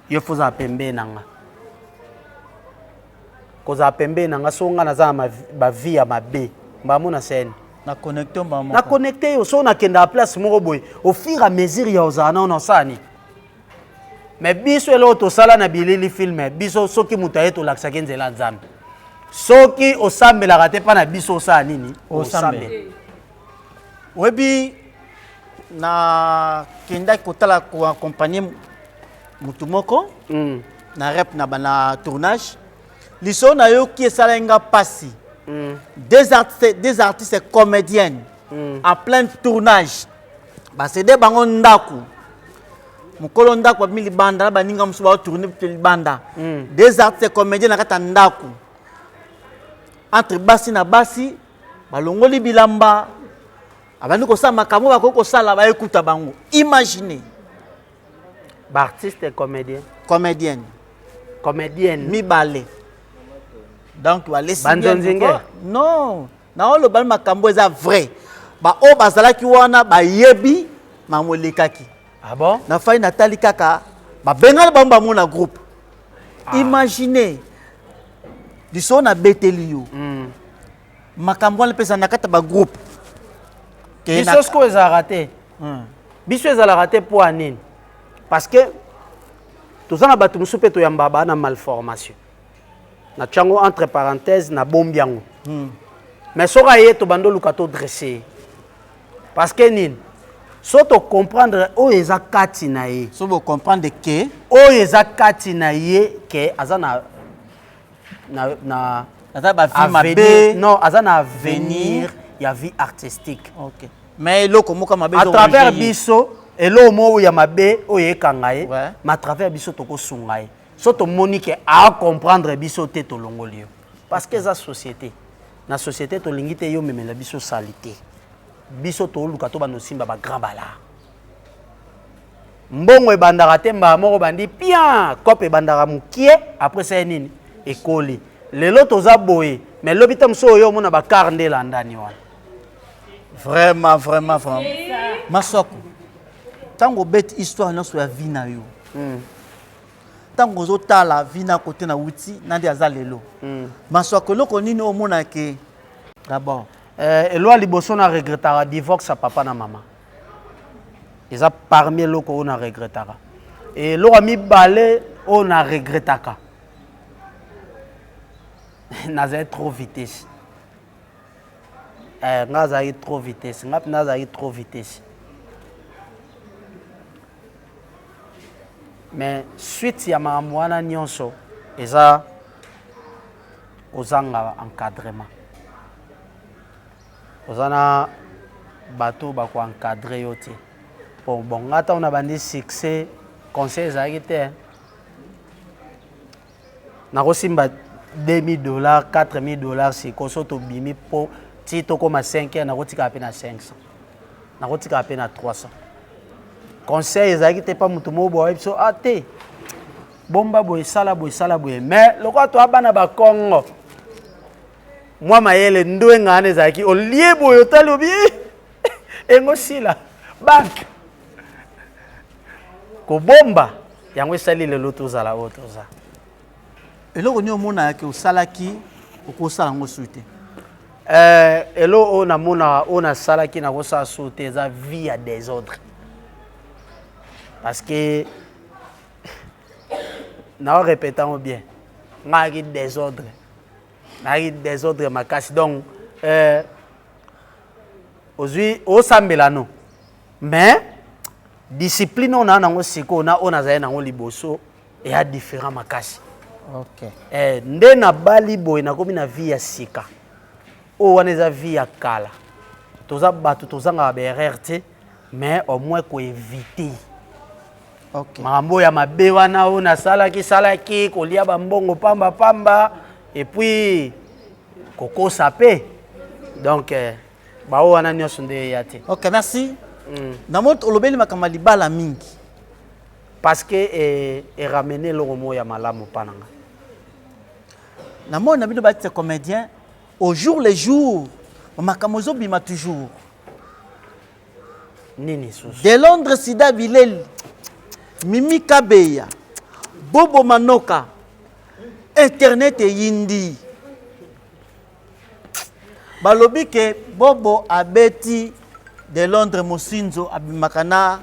B: yo faut ozala pembeni na nga. Kozala pembeni na nga soki nga naza na ba vie ya mabe, mbala moko na scène.
A: Na connecte mbala moko.
B: Na connecte yo, soki nakendaka place moko boye, au fur et à mesure ya ozala na yo na osala nini? Mais biso eloko tosala na bilili film, biso soki moto aye tolakisaki nzela ya Nzambe. Soki osambelaka te mpa na biso osala nini?
A: Osambela. Oyebi na kendaki kotala ko accompagner motu moko mm. na rep na na tournage lisolo nayoki esalaki nga mpasi mm. des artistes, des artistes comédiennes mm. en plein tournage basede bango ndako mokolo ndako babimi libanda na baninga mosusu baotourne libanda mm. des artistes comédiens na kati ya ndako entre basi na basi balongoli bilamba abandi kosala makambo bakoki kosala bayekuta bango imagine
B: baartiste comédien
A: comédienne
B: comédienne
A: mibale donc balesi
B: banzonzinge
A: non naoloba makambo eza vrai baoyo bazalaki wana bayebi makambo elekaki
B: ah bon?
A: nafai natali kaka babengani bango bango na groupe ah. imagine lisolo nabeteli yo mm. makambo wana mpe eza na kati ya bagroupe
B: biso sikoyo ezalaka te hmm. biso ezalaka te mpo ya nini parce que toza na bato mosusu mpe toyamba baa na malformation na tyango entre parenthèse nabombi yango hmm. mais soki aye tobanda oluka todresse ye parce que nini so tocomprendre oyo eza kati na ye
A: so bocomprendre ke
B: oyo eza kati na ye ke aza na na, na
A: aza ba vie mabe
B: non aza na avenir ya vie artistique
A: okay. mais eloko moko mabe
B: à travers biso eloko moko ya mabe oyo ekanga ye ouais. mais à travers biso tokosunga ye so tomoni ke acomprendre biso te tolongoli yo parce que eza société na société tolingi te yo memela biso salite biso toluka to banda osimba ba grand bala mbongo ebandaka te mbala moko bandi pian cope ebandaka mokie après sa ye nini ekoli lelo toza boye mais lobi ta mosusu oyo omona bakar nde elandani wana
A: vraiment vraiment vraiment maswako ntango obeti histoire nyonso ya vie na yo ntango ozotala vie na kote na wuti na nde aza lelo mm. maswako eloko nini omona ke
B: d'abord eh, eloko ya liboso na regretaka divorce ya papa na mama eza parmi eloko oyo na regretaka eloko ya mibale oyo na regretaka nazali trop vitesse eh, nga azalaki trop vitesse nga mpenza azalaki trop vitesse mais suite ya makambo wana nyonso eza kozanga encadrement oza na bato bako encadre yo te bon bon nga ntango nabandi succès conseil ezalaki te nakosimba 2000 dollars 4000 dollars sikoyo so tobimi mpo ti tokóma 5 heures nakotikala mpe na 500 nakotikala mpe na 300 conseil ezalaki te mpa moto moko boye biso ah te bomba boye sala boye sala boye mais lokola toa bana bakongo mwa mayele ndwenga wana ezalaki olie boye otali obi engo sila banke kobomba yango esali lelo tozala oyo toza
A: eloko nini omonaka ke osalaki okosala yango su te
B: eh, eloko oyo namonaka oyo nasalaki nakosala su te eza vie ya desordre parce que nao répéte yango bien ngayaki desordre nayaki desordre makasi donc euh, ozwi osambela no mais discipline oyo naa nango sikoyo na oyo nazali nango liboso eya différent makasi
A: okay.
B: eh, nde nabali boye nakomi na vie ya sika oyo wana eza vie ya kala toza bato tozangaka baerreur te mais au moins koevite
A: okay.
B: makambo ya mabe wana oyo nasalaki salaki kolia bambongo pamba pamba et puis kokosa mpe donc eh, baoyo wana nyonso nde eya te
A: ok merci mm. Namoni olobeli makambo ya libala mingi.
B: Parce que e, e ramener eloko moko ya malamu mpa na nga.
A: Namoni na bino batisa comédien au jour le jour makambo ezobima toujours.
B: Nini susu?
A: De Londres Sida Bileli, Mimi Kabeya, Bobo Manoka, internet eyindi. Balobi ke Bobo abeti de Londres Mosinzo abimaka na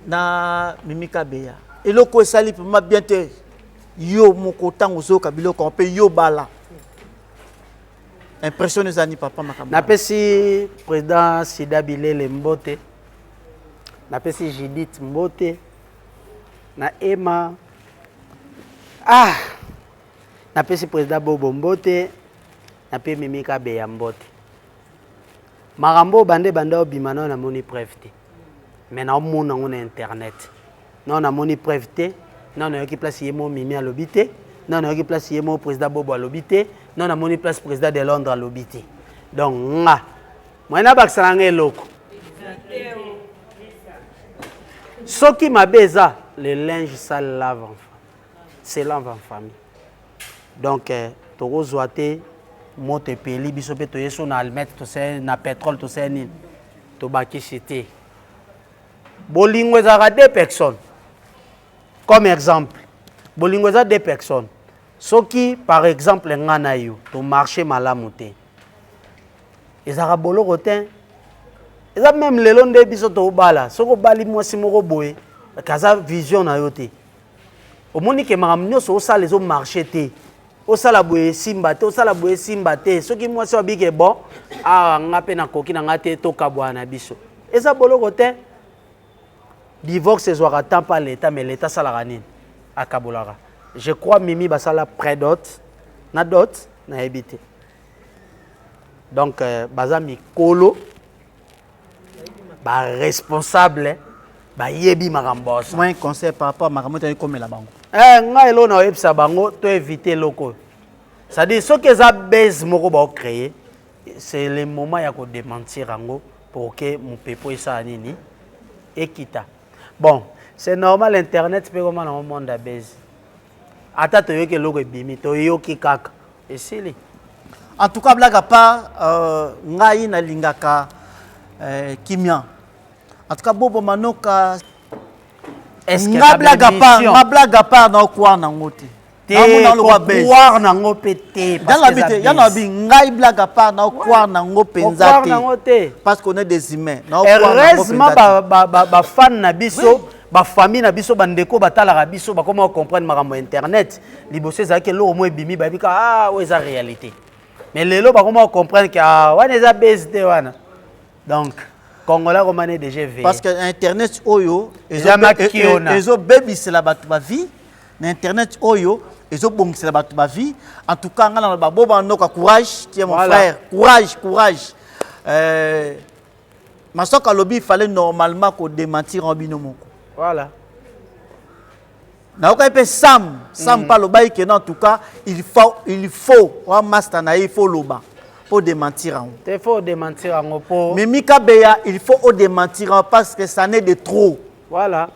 A: na Mimi Kabeya. Eloko esali vraiment bien te. Yo moko ntango ozoyoka biloko yango mpe yo bala. Impression eza ni papa makambo.
B: Napesi président Sida Bilele mbote. Napesi Judith mbote. Na Emma. Ah! Napesi président Bobo mbote. Nape Mimi Kabeya mbote. Makambo bande banda obima nao namoni preuve te. Mais naomona yango na internet. Nao namoni preuve te. Nao nayoki place ye mo Mimi alobi te. Nao nayoki place ye mo président Bobo alobi te. Nao namoni place président de Londres alobi te. Donc nga moyen nabakisa na nga eloko. Soki mabe eza le linge sale lave en se lave en famille. Donc eh, tokozwa te moto epeli biso mpe toye so na almete tosali na pétrole tosali nini tobakisi te. Bolingo ezalaka deux personnes. Comme exemple, bolingo eza deux personnes. Soki par exemple nga na yo to marcher malamu te. Ezalaka boloko te. Eza même lelo nde biso tobala. Soki obali mwasi moko boye, kaza vision na yo te. Omoni ke makambo nyonso osala ezo marcher te. Osala boye esimba te, osala boye esimba te. Soki mwasi oyo abike bon, awa nga mpe nakoki na nga te tokabwana na biso. Eza boloko te. Divorce ezwaka temps pa l'État, mais l'État asalaka nini? Akabolaka. Je crois Mimi basala pré-dot, na dot nayebi te. Donc euh, baza mikolo ba responsable bayebi makambo oso.
A: Moi un conseil par rapport à makambo etali komela bango.
B: Eh ngai eloko na oyebisa bango to éviter eloko oyo. C'est-à-dire soki eza base moko bao créer, c'est le moment ya ko démentir yango pour que mopepo esala nini ekita. Bon, c'est normal internet mpe koma nango monde ya base. Ata toyoki eloko ebimi, toyoki kaka esili.
A: En tout cas, blague à part, euh, ngai nalingaka euh, kimia. En tout cas, Bobo Manoka, nga blague à part, nga blague à part na okwa nango te.
B: Te, nango pe te.
A: Ya na bi ngai blague à part na okwa nango penza te. Parce qu'on est des humains. Na
B: Heureusement ba ba ba, ba fan na biso, ba famille na biso, ba ndeko batalaka biso, ba koma comprendre makambo internet. Liboso ezalaki eloko moko ebimi bayebi kaka ah oyo eza réalité. Mais lelo bakoma comprendre que ah wana eza base te wana. Donc Congolais akoma ne déjà éveillé.
A: Parce que internet oyo ezobebisela bato ba vie na internet oyo ezobongisela bato ba vie. En tout cas nga na ba boba ndoka courage, tu es mon voilà. frère, courage, courage. Euh, Masoko alobi il fallait normalement ko démentir en bino moko.
B: Voilà.
A: Nayoka mpe Sam, Sam mm. alobaki ke non en tout cas il faut il faut wa master na ye il faut loba pour démentir yango.
B: Il faut démentir yango po.
A: Mimi Kabeya, il faut o démentir yango parce que ça n'est de trop.
B: Voilà.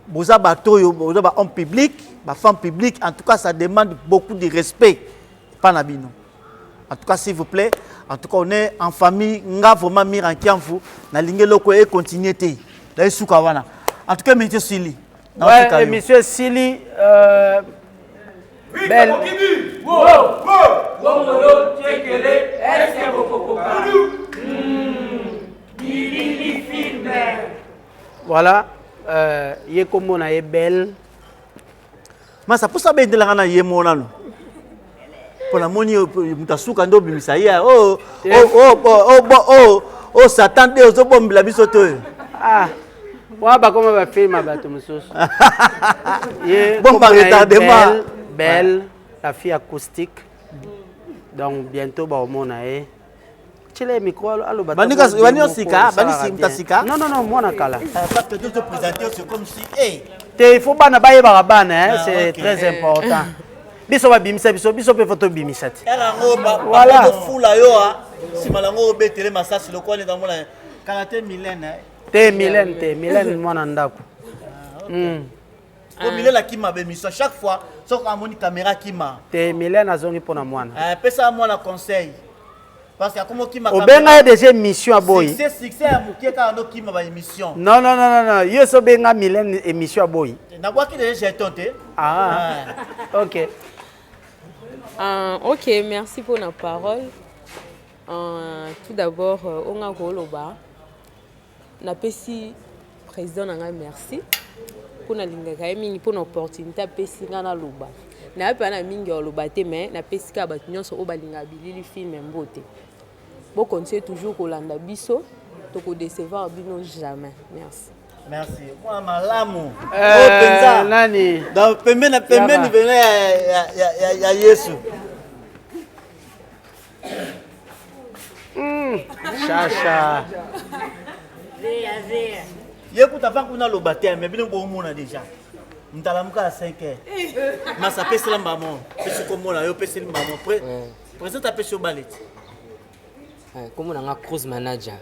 A: Boza bato oyo boza ba homme public, ba femme publique, en tout cas ça demande beaucoup de respect pa na bino. En tout cas s'il vous plaît, en tout cas on est en famille, nga vraiment mira nkiamfu, na lingi eloko e continuer te. Na suka wana. En tout cas monsieur Sili.
B: Ouais, et monsieur Sili euh,
P: Belle. Wo, wo, wongolo, tchekele, est-ce que bokokoka? Bilili film.
B: Voilà, euh, ye kombo na ye Belle.
A: Masa posa bendelaka na ye moko nano. Mpo namoni moto asuka nde obimisa ye oh, oh, oh, oh, oh, oh, Satan nde ozobombela biso te oyo.
B: Ah, wana bakoma bafilme ya bato mosusu.
A: Ye bomba retardement.
B: Belle, belle, la fille acoustique. Donc bientôt baomona ye. Tshele micro aloba.
A: Bandika bani osika, bani simta sika.
B: Non non non, mwana kala.
A: Parce que tout présenter c'est comme si hey.
B: Te il faut bana bayebaka bana hein, ah, c'est okay. très important. Biso babimisa biso, biso pe faut tobimisa te.
A: Voilà. Fula yo ah. Sima lango obetele masasi lokola ndango na. Kala te Mylène. Eh.
B: Te Mylène te, Mylène mwana ndako.
A: Ah, okay. mm. Po Mylène akima ba émission chaque fois soki amoni caméra akima.
B: Te Mylène azongi mpo na mwana.
A: Eh, pesa mwana conseil. Parce que akomo kima
B: Obenga ye déjà émission aboyi.
A: Succès succès ya mokie kaka ndo kima ba émission.
B: Non non non non non, yo so benga Mylène émission aboyi.
A: Nabwaki déjà jeton te.
B: Ah. ah. OK.
I: Uh, ok, merci pour la parole. Uh, tout d'abord, euh, onga koloba napesi président na ngai merci mpo nalingaka ye mingi mpo na opportunité apesi ngai naloba naye mpe na mingi ya koloba te mais napesi kaka bato nyonso oyo balingaka bilili filme mbote bokontinue toujours kolanda biso tokodecevoir bino jamais merci
A: Merci. Mwa malamu. Eh, oh, penza.
B: Nani?
A: Donc pembeni pembeni pembeni ya ya ya ya Yesu.
B: Mm. Shasha.
A: Ye kuta avant kuna loba te mais bino bomona déjà. Mutalamuka à 5 heures. Masa pesela mbamo. Pesi komona yo peseli mbamo. Pre président apesi yo baleti.
Q: Kombo na nga cruise manager.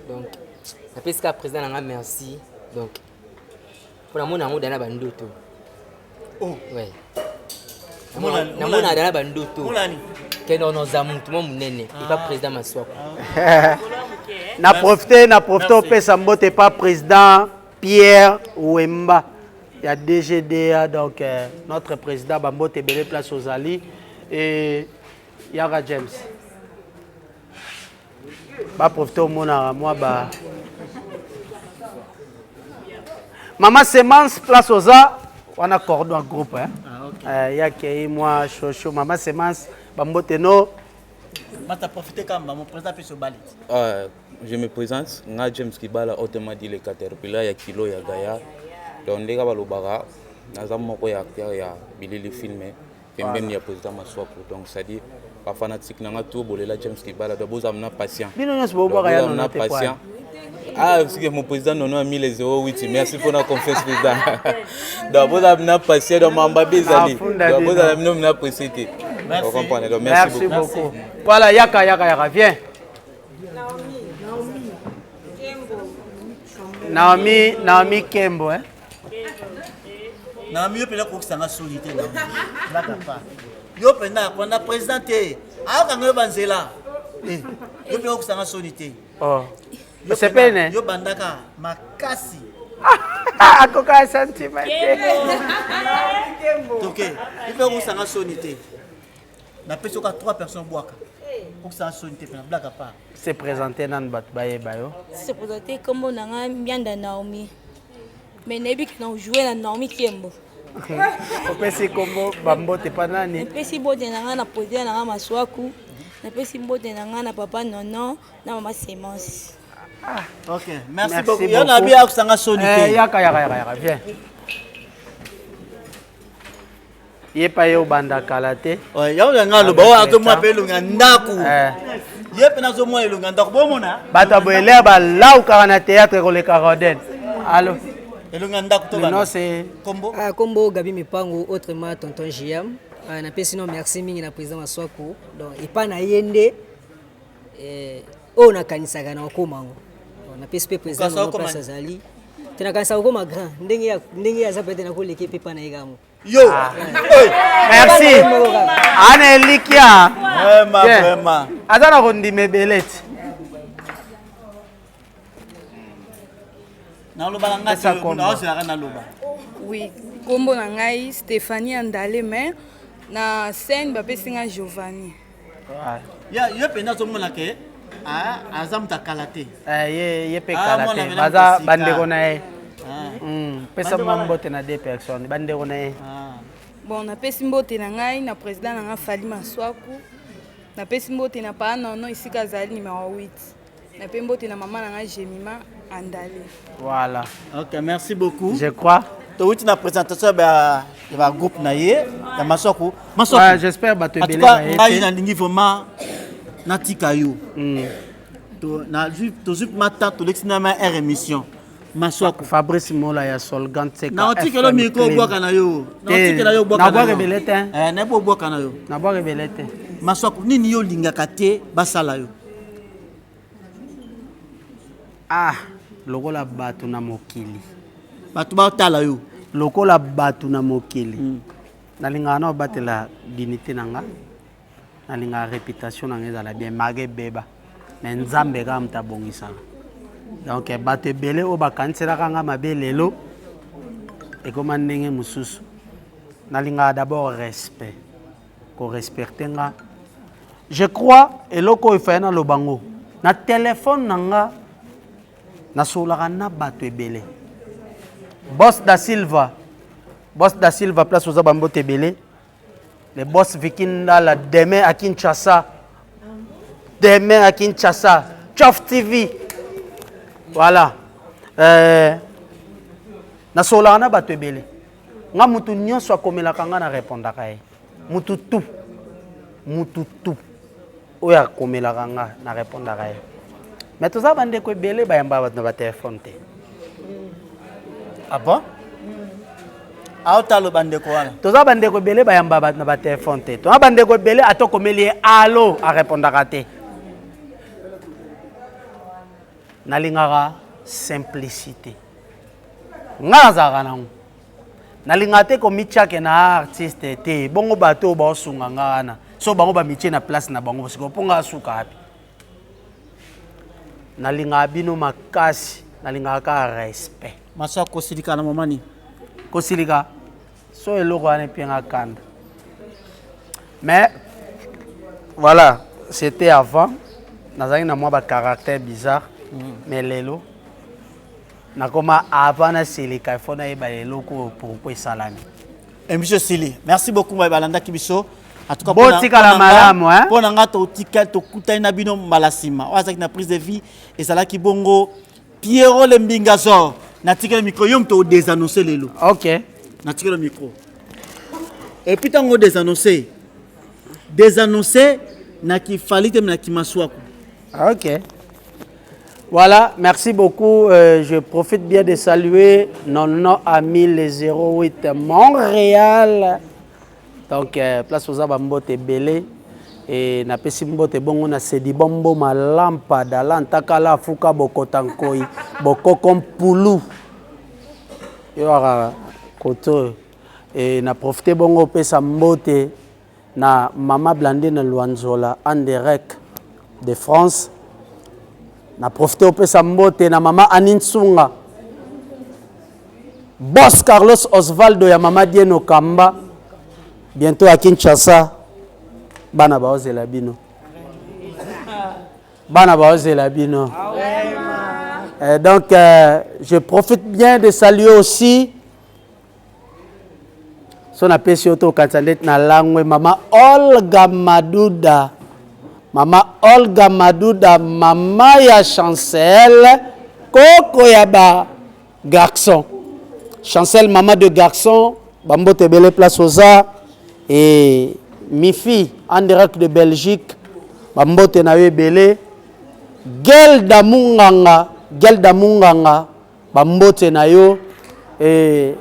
Q: Donc napesi kaka président na nga merci. Donc mpo namona yango dana bandoto.
A: Oh.
Q: Ouais. Namona dana bandoto. Kende onoza mutu mwa monene epa président Maswako.
B: Na profite na profite opesa mbote epa président Pierre Wemba ya DGDA donc euh, notre président bambote ebele place ozali et Yaka James. Ba profiter omonaka mwa ba Mama Semence place oza wana cordon groupe hein. Ah, okay. Euh, yakei mwa shosho Mama Semence bambote no
A: Mata profiter kamba mon président pe sobali.
R: Euh, je me présente nga James Kibala autrement dit le caterpillar ya kilo ya Gaia. Donc ndeka balobaka naza moko ya acteur ya bilili film pembeni ya président Masuaku donc c'est à dire ba fanatique na nga tout bolela James Kibala donc bozala na patient
B: bino nyonso bobwaka ya nono te
R: patient ah parce que mon président nono a mis les 08 merci pour la confiance président donc bozala na patient donc mamba bezali donc bozala bino na pressé te
B: merci comprendre donc merci, merci beaucoup. beaucoup voilà yaka yaka yaka viens
C: Naomi Naomi Kembo
B: Naomi Naomi Kembo hein
A: Naomi yo mpenza kokisa nga soni te Naomi pa yo mpenza kolanda président te ayokanga yo banzela eh, yo mpenza kokisa nga soni te
B: oh. osepene
A: yo bandaka makasi
B: akoka sentiment te
A: toke yo mpenza kokisa nga soni te napesi yoka 3 personnes bwaka kokisa nga soni te mpena blague apart
B: se présenter nanu bato bayeba yo
S: se présenter nkombo na nga mianda naomi Mais nayebi ke na jouer na Naomi Kiembo.
B: Opesi kombo bambote pa nani?
S: Napesi mbote na ngai na président na ngai Masuaku. Napesi mbote na ngai na papa Nono na mama Semence.
A: Ah, ok, merci, merci beaucoup. Yo na biya kusanga soni te.
B: Eh, yaka yaka yaka yaka, viens. Ye pa ye obanda kala te.
A: Ouais, yango nga aloba oyo azomona mpe elongi ya ndako. Eh. Ye mpe nazomona elongi ya ndako bomona.
B: Bato ya boye lea balaukaka na théâtre koleka Roden. Allo.
A: Elongi ya ndako to
B: bana. c'est
A: Kombo.
T: Ah, kombo Gabi Mipango autrement tonton JM. Ah, napesi no merci mingi na président Maswaku. Donc epa na ye nde eh, oyo nakanisaka na okoma yango. Napesi mpe président na place azali. Te nakanisaka okoma grand ndenge ndenge aza peut-être nakoleke mpe epa na ye kaka moko.
A: Yo.
B: Ah. Merci. Ana elikia.
A: Vraiment, vraiment.
B: Aza na kondima ebele ti.
A: Naloba na ngai te, naozelaka naloba.
C: Oui, kombo na ngai Stéphanie Andale mais na scène bapesi ngai Giovanni.
A: Ya yo mpenza azomona ke ah, aza moto akala te.
B: Eh, ye ye mpe
A: ah,
B: kala te baza bandeko na ye. Ah. Hmm, pesa mwa mbote na deux personnes bandeko na ye.
C: Bon, napesi mbote na ngai na président na ngai Fally Maswaku. Napesi mbote na paa Nono esika azali numero 8. Nape mbote na mama na ngai Jemima Andale.
B: Voilà.
A: Ok, merci beaucoup.
B: Je crois.
A: towuti na présentation ya ba ya ba groupe na ye ya Maswaku. Maswaku.
B: Ouais, j'espère bato
A: En tout
B: ebele
A: cas,
B: baye
A: ngai
B: te.
A: nalingi vraiment natika yo. To na tozwi ma temps tolekisi na ma air émission. Maswaku.
B: Fabrice Mola ya Solgan Tseka.
A: Na otikela
B: FM
A: micro
B: Clean.
A: obwaka na yo. Na
B: Te,
A: otikela yo obwaka na
B: nabwaka
A: yo.
B: ebele te.
A: Eh, nayebi obwaka na yo.
B: Nabwaka ebele te.
A: Maswaku, nini yo olingaka te basala yo?
B: Ah, lokola bato na mokili.
A: Bato batala yo.
B: Lokola bato na mokili. Mm. Nalingaka na obatela dignité na nga. Nalingaka réputation na nga ezala bien malgré ebeba. Mais Nzambe kaka moto abongisaka. Donc eh, bato ebele oyo bakaniselaka nga mabe lelo ekoma ndenge mosusu. Nalingaka d'abord respect. Ko respecter nga. Je crois eloko oyo efaya naloba ngo na telefone na nga nasololaka na bato ebele. Boss da Silva, Boss da Silva place oza bambote ebele. Le boss Vicky Ndala demain à Kinshasa. Demain à Kinshasa. Chof TV. Voilà. Euh, nasololaka na bato ebele. Nga mutu nyonso akomelaka nga na répondaka ye. Mutu tout. Mutu tout. Oyo akomelaka nga na répondaka ye. Mais toza bandeko ebele bayambaka bato na batelefone te.
A: Ah bon? Aotalo bandeko wana.
B: Toza bandeko ebele bayambaka bato na batelefone te. Toza bandeko ebele ata okomeli ye allo arépondaka te. Nalingaka simplicité. Nga nazalaka nango. Nalingaka te komitia ke na artiste te. Bongo bato oyo baosunga nga wana. So bango bamitie na place na bango sikoyo mpo nga asuka wapi? Nalingaka bino makasi, nalingaka kaka respect.
A: Masa kosilika na mama nini?
B: Kosilika so eloko wana epenga kanda. Mais voilà, c'était avant. Nazalaki na mwa ba caractère bizarre, mais lelo nakoma avant nasilika il faut nayeba eloko oyo pourquoi esalami.
A: Émission esili. Merci beaucoup baye balandaki biso. En tout cas,
B: Botikala malamu, hein?
A: Mpo na nga totika tokutani na bino mbala nsima. Oyo azalaki na prise de vie ezalaki bongo Pierrot le Mbingazor. Natikeli micro yo moto odésannonce lelo.
B: Ok.
A: Natikeli micro. Et puis ntango odésannonce désannonce na kifali te na kimaswaku.
B: Ok. Voilà, merci beaucoup. Je profite bien de saluer nos amis les 08 Montréal. Donc, place aux Mbote Belé. Et napesi mbote bongo na sedi bombo malampa dala ntakala afuka bokota nkoi bokoko mpulu yo aka koto et na profite bongo opesa mbote na mama Blandine Luanzola en direct de France. Na profite opesa mbote na mama Annie Nsunga, boss Carlos Osvaldo ya mama Dieno Kamba, bientôt à Kinshasa. Bana baozela bino, bana baozela bino. Donc je profite bien de saluer aussi so napesi yo tokanisa ndeti na langwe mama Olga Maduda, mama Olga Maduda, mama ya Chancel, koko ya ba garçon. Chancel, mama de garçon, bambote ebele place oza. Et Mifi en direct de Belgique, bambote na yo ebele. Gelda Munganga, Gelda Munganga, bambote na yo. Et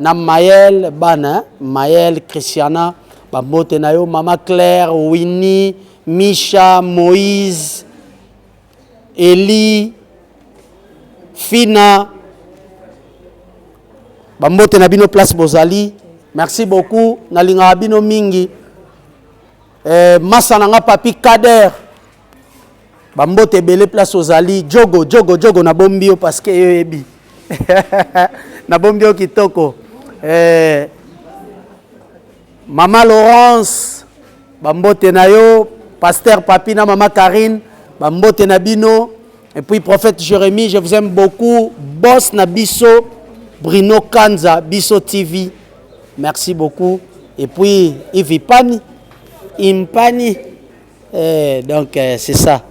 B: na Maël bana, Maël Christiana, bambote na yo, mama Claire, Winnie, Misha, Moïse, Eli, Fina, bambote na bino place bozali. Merci beaucoup, nalingaka bino mingi. Masa na nga papi Kader, bambote ebele place ozali. Jogo, jogo, jogo na bombi yo parce que yo yebi. Na bombi yo kitoko. Mama Laurence, bambote na yo, pasteur Papi na mama Karine, bambote na bino. Et puis prophète Jérémie, je vous aime beaucoup. Boss na biso, Bruno Kanza, Biso TV. Merci beaucoup. Et puis Yves Ipani, Impani. Donc c'est ça.